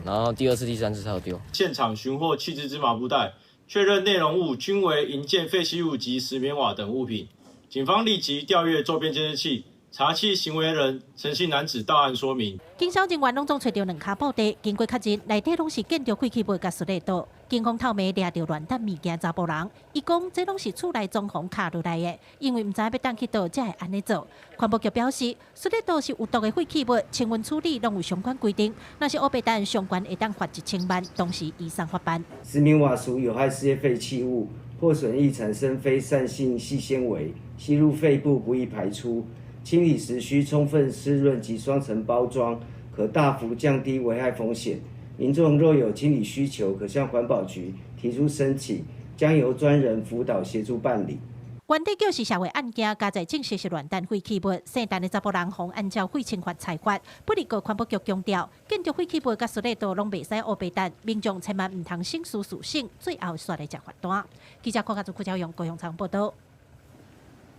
[SPEAKER 25] 然後第二次、第三次才有丟。
[SPEAKER 27] 現場尋獲棄置之麻布袋，確認內容物均為營建廢棄物及石棉瓦等物品。警方立即調閱周邊監視器，查緝行為人陳姓男子到案說明。
[SPEAKER 8] 警消人員攏總揣著兩跤布袋，經過確認，內底攏是建築廢棄物佮塑膠袋。警方透暝掠著亂擲物件查埔人，伊講這攏是厝內裝潢敲落來的，因為毋知欲擲去佗，才會按呢做。環保局表示，塑膠袋是有毒的廢棄物，清運處理攏有相關規定。若是烏白擲，上懸會當罰1000萬，同時移送法辦。
[SPEAKER 31] 石棉瓦屬有害事業廢棄物，破損易產生飛散性細纖維，吸入肺部不易排出。清理時需充分濕潤及雙層包裝，可大幅降低危害風險。民眾若有清理需求，可向環保局提出申請，將由專人輔導協助辦理。
[SPEAKER 8] 原底就是社會案件，加在證實是亂擲廢棄物，姓陳的查埔人予按照廢清法裁罰。不過環保局強調，建築廢棄物佮塑膠袋攏袂使烏白擲，民眾千萬毋通省事事省，最後煞來食罰單。記者郭家祖、郭昭勇高雄採訪報導。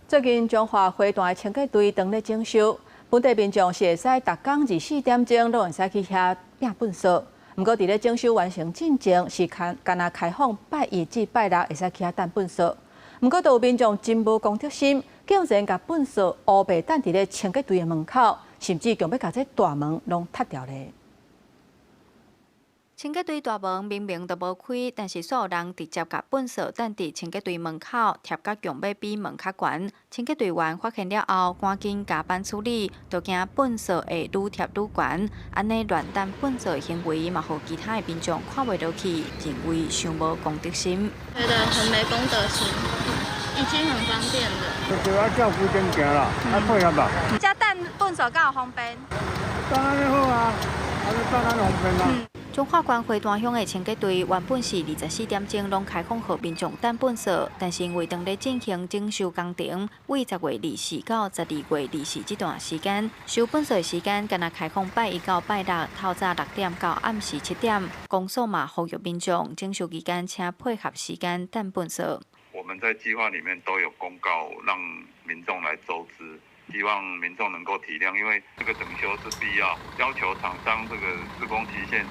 [SPEAKER 1] 最近彰化花壇的清潔隊當咧整修，本地民眾是會使逐工24點鐘攏會使去遐摒糞掃。毋過，佇咧整修完成進前，是干焦開放拜一至拜六會使去遐擲糞掃。毋過，都有民眾真無公德心，竟然共糞掃烏白擲佇咧清潔隊的門口，甚至強欲共這大門攏踢掉咧。
[SPEAKER 2] 清潔隊大門明明都無開，但是煞有人直接共糞掃擲佇清潔隊門口，疊甲強欲比門較懸。清潔隊員發現了後，趕緊加班處理，就驚糞掃會愈疊愈懸。按呢亂擲糞掃的行為，嘛予其他的民眾看袂落去，認為傷無公德心。
[SPEAKER 4] 覺得很沒公德心，已經很方便了。
[SPEAKER 5] 就愛照規定行啦，愛配合吧。
[SPEAKER 9] 遮擲糞掃敢有方便？
[SPEAKER 5] 當然好啊，按呢當然方便啦。
[SPEAKER 2] 彰化縣花壇鄉的清潔隊原本是24點鐘攏開放予民眾擲糞掃，但是因為當咧進行整修工程，為10月24到12月24這段時間，收糞掃的時間干焦開放拜一到拜六，透早6點到暗時7點。公所嘛呼籲民眾整修期間，請配合時間擲糞掃。
[SPEAKER 30] 我們在計劃裡面都有公告，讓民眾來周知，希望民眾能夠體諒，因為這個整修是必要，要求廠商這個施工期限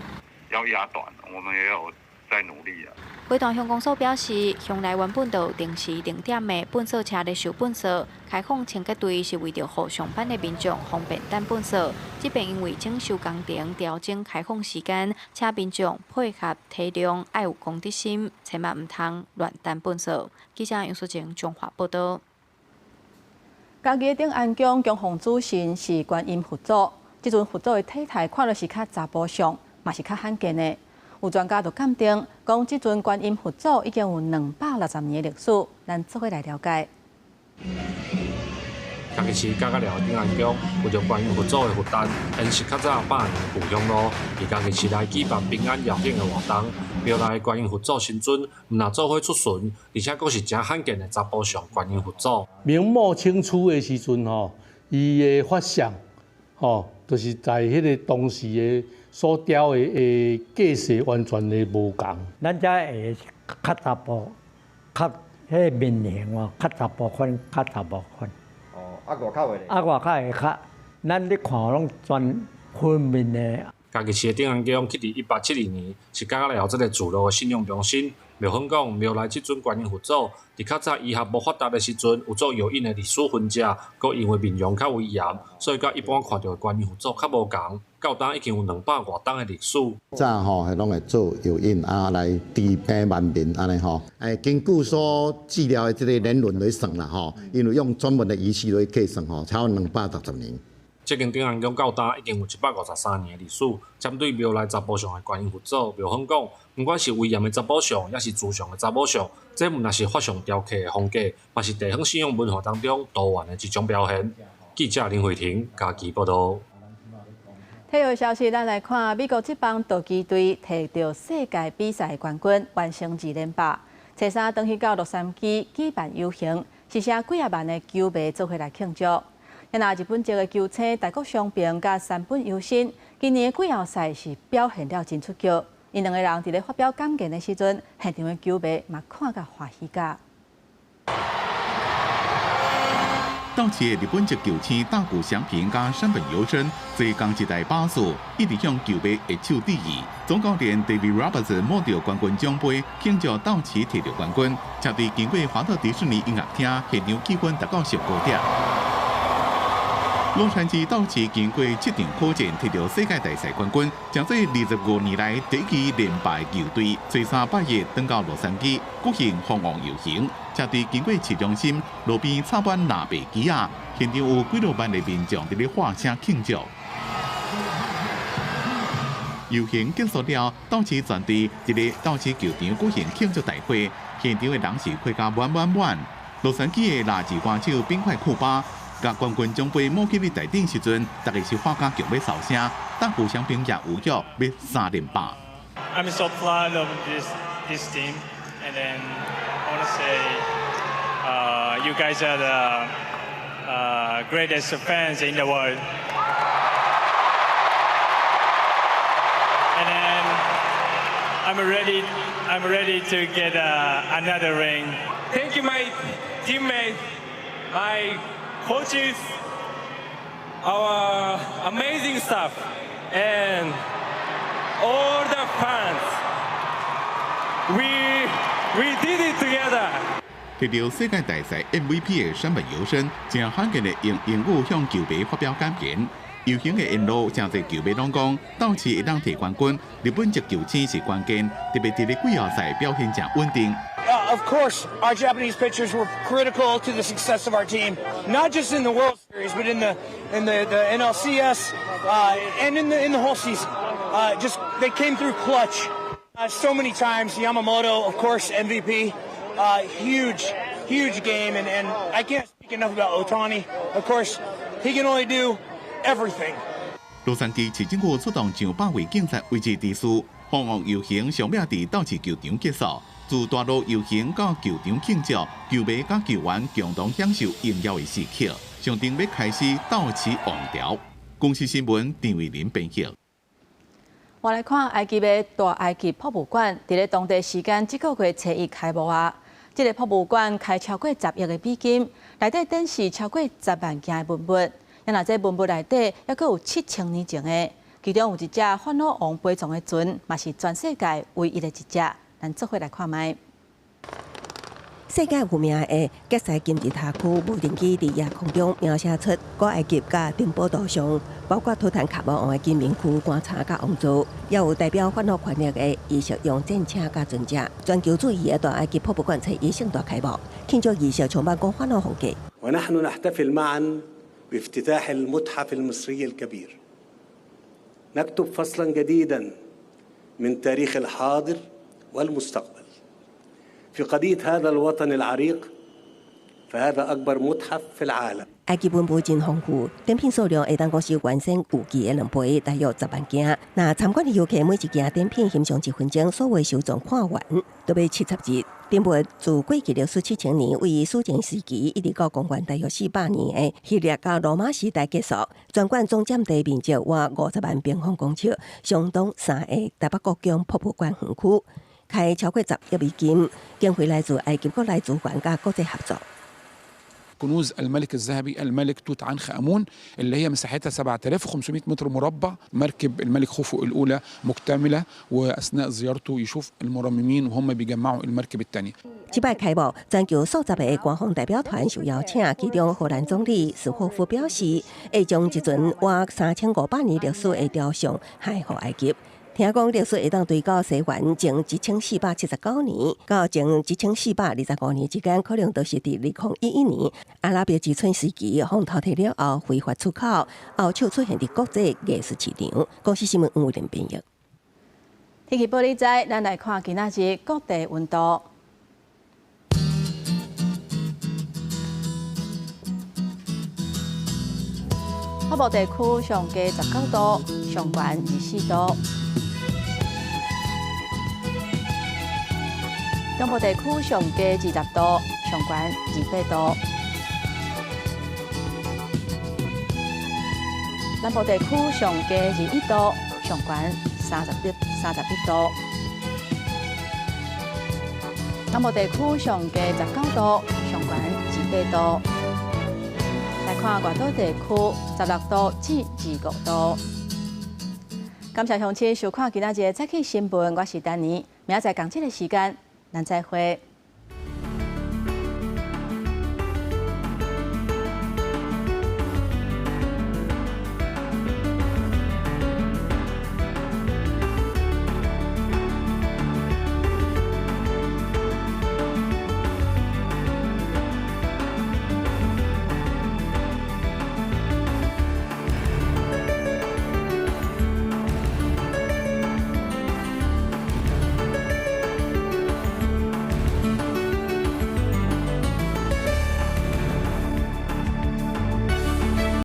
[SPEAKER 30] 要壓短，我們也有在努力啊。
[SPEAKER 2] 花壇鄉公所表示，鄉內原本就有定時定點的糞掃車咧收糞掃，開放清潔隊是為著予上班的民眾方便擲糞掃。這擺因為整修工程調整開放時間，請民眾配合體諒，愛有公德心，千萬毋通亂擲糞掃。記者楊淑靜彰化報導。
[SPEAKER 1] 嘉義的頂安宮供奉主神是觀音佛祖，這尊佛祖的體態看落是較查埔相，嘛是較罕見的。有專家就鑑定，講這尊觀音佛祖已經有260年的歷史，咱做伙來了解。
[SPEAKER 16] 嘉義市佳嘉寮頂安宮為著觀音佛祖的佛誕，沿襲較早百年的故鄉路，佇嘉義市內舉辦平安繞境的活動。廟內觀音佛祖神尊，毋但做伙出巡，而且閣是誠罕見的查埔相觀音佛祖。
[SPEAKER 17] 明末清初的時陣吼，伊的法相，吼，就是在彼个當時的所雕的架勢完全的無仝。
[SPEAKER 18] 咱遮會較查埔，較彼個面型哦，較查埔款，較查埔款。
[SPEAKER 19] 哦，啊外口的咧？
[SPEAKER 18] 啊外口的較，咱咧看攏全分面的。
[SPEAKER 16] 嘉義市的頂安宮起佇1872年，是佳嘉寮這个聚落的信仰中心。廟方講，廟內這尊觀音佛祖，佇較早醫學無發達的時陣，有做藥引的歷史痕跡，閣因為面容較威嚴，所以佮一般看著的觀音佛祖較無仝。到今已經有兩百外冬的歷史。
[SPEAKER 20] 早吼，攏會做藥引啊，來治病萬民按呢吼。根據所治療的這個年輪來算啦吼，因為用專門的儀器來計算吼，超過260年。
[SPEAKER 16] 這間頂安宮到今已經有153年的歷史。針對廟內查埔相的觀音佛祖，廟方講，毋管是威嚴的查某相，抑是慈祥的查某相，這毋但是法相雕刻的風格，嘛是地方信仰文化當中多元的一種表現。記者林慧婷嘉義報導。
[SPEAKER 1] 體育消息，咱來看美國職棒道奇隊提著世界比賽冠軍，完成二連霸。初三轉去到洛杉磯舉辦遊行，是請幾仔萬的球迷做伙來慶祝。若日本籍的球星大谷翔平佮山本由伸，今年的季後賽是表現了真出色。𪜶兩个人佇咧發表感言的時陣，現場的球迷嘛看甲歡喜甲。
[SPEAKER 21] 道奇的日本籍球星大谷翔平佮山本由伸，坐仝一台巴士，一直向球迷揮手致意。總教練 David Roberts 摸著冠軍獎盃，慶祝道奇提著冠軍。車隊經過華特迪士尼音樂廳，現場氣氛達到上高點。洛杉磯道奇經過七場苦戰，提著世界大賽冠軍，成做25年來第一支連敗球隊。初三拜一轉到洛杉磯舉行封王遊行，車隊經過市中心，路邊插滿藍白旗仔，現場有幾若萬的民眾佇咧喊聲慶祝。遊行結束了，道奇全隊佇咧道奇球場舉行慶祝大會，現場的人是開甲滿滿滿。洛杉磯的辣子歌手冰塊庫巴。共冠軍獎盃摸起佇台頂時陣，大家是喊甲強欲嗽聲，大谷翔平也有約欲三連霸。
[SPEAKER 28] I'm so proud of this team, and then I want to say, you guys are the greatest fans in the world. And then I'm ready to get another ring. Thank you, my teammates, my coaches,
[SPEAKER 3] Our amazing staff and all the fans. We did it together.
[SPEAKER 21] 得著世界大賽 MVP 的山本由伸，誠罕見的用英語向球迷發表感言。遊行的沿路，誠濟球迷攏講，鬥士會當提冠軍，日本籍球星是關鍵，特別佇咧季後賽表現誠穩定。
[SPEAKER 7] Of course, our Japanese pitchers were critical to the success of our team, not just in the World Series, but in the NLCS and in the whole season. Just they came through clutch so many times. Yamamoto, of course, MVP, huge, huge game, and I can't speak enough about Ohtani. Of course, he can only do everything.
[SPEAKER 21] 洛杉磯市政府出動上百位警察維持秩序，歡樂遊行上尾佇鬥士球場結束。自大路遊行到球場慶祝，球迷佮球員共同享受榮耀的時刻，象徵欲開始鬥士王朝。公視新聞陳慧琳編譯。
[SPEAKER 1] 我來看埃及的大埃及博物館，佇咧當地時間這個月初一開幕啊！這个博物館開超過10億的美金，內底展示超過10萬件的文物。若這文物內底，猶閣有7000年前的，其中有一隻法老王陪葬的船，嘛是全世界唯一的一隻。咱做伙來看覓。
[SPEAKER 10] 世界有名的傑西金字塔區無人機佇夜空中描寫出古埃及佮珍寶圖像，包括圖坦卡蒙王的金面具、棺材佮王座，也有代表法老權力的儀式用戰車佮船隻。全球注意的大埃及博物館初一盛大開幕，慶祝儀式充滿古法老風格。
[SPEAKER 11] ونحن نحتفل معا بافتتاح المتحف المصري الكبير نكتب فصلا جديدا من تاريخ الحاضر والمستقبل في قضية هذا الوطن العريق فهذا أكبر متحف في العالم。
[SPEAKER 10] 埃及文物真豐富，展品數量會當講是原先預計的2倍，大約10萬件。若參觀的遊客每一件展品欣賞1分鐘，所有收藏看完都欲70日。展物自過去歷史7000年，位於史前時期一直到公元大約400年的希臘佮羅馬時代結束。全館總佔地面積約50萬平方公尺，相當三個台北國宮博物館園區，開超過10億美金，經費來自埃及國內資源佮國際合作。
[SPEAKER 12] كنوز الملك الذهبي الملك توت عنخ امون اللي هي مساحتها 7500 متر مربع. مركب الملك خوفو الاولى مكتمله، واثناء زيارته يشوف المرممين وهم بيجمعوا المركب الثانيه.
[SPEAKER 10] 這擺開幕，全球數十个官方代表團受邀請，其中荷蘭總理史霍夫表示，會將一尊約3500年歷史的雕像獻予埃及。聽講歷史會當追到西元前1479年到前1425年之間，可能都是佇2011年阿拉伯之春時期，予偷提了後非法出口，後首出現佇國際藝術市場。公視新聞黃偉玲編譯。
[SPEAKER 1] 天氣報你知，咱來看今仔日各地溫度。北部地區上低19度，上懸24度。中部地區上低20度，上懸28度。南部地區上低21度，上懸31度。南部地區上低19度，上懸28度。來看外島地區16度至25度。感謝鄉親收看今仔日的早起新聞，我是丹妮，明仔載仝這个時間，咱再會。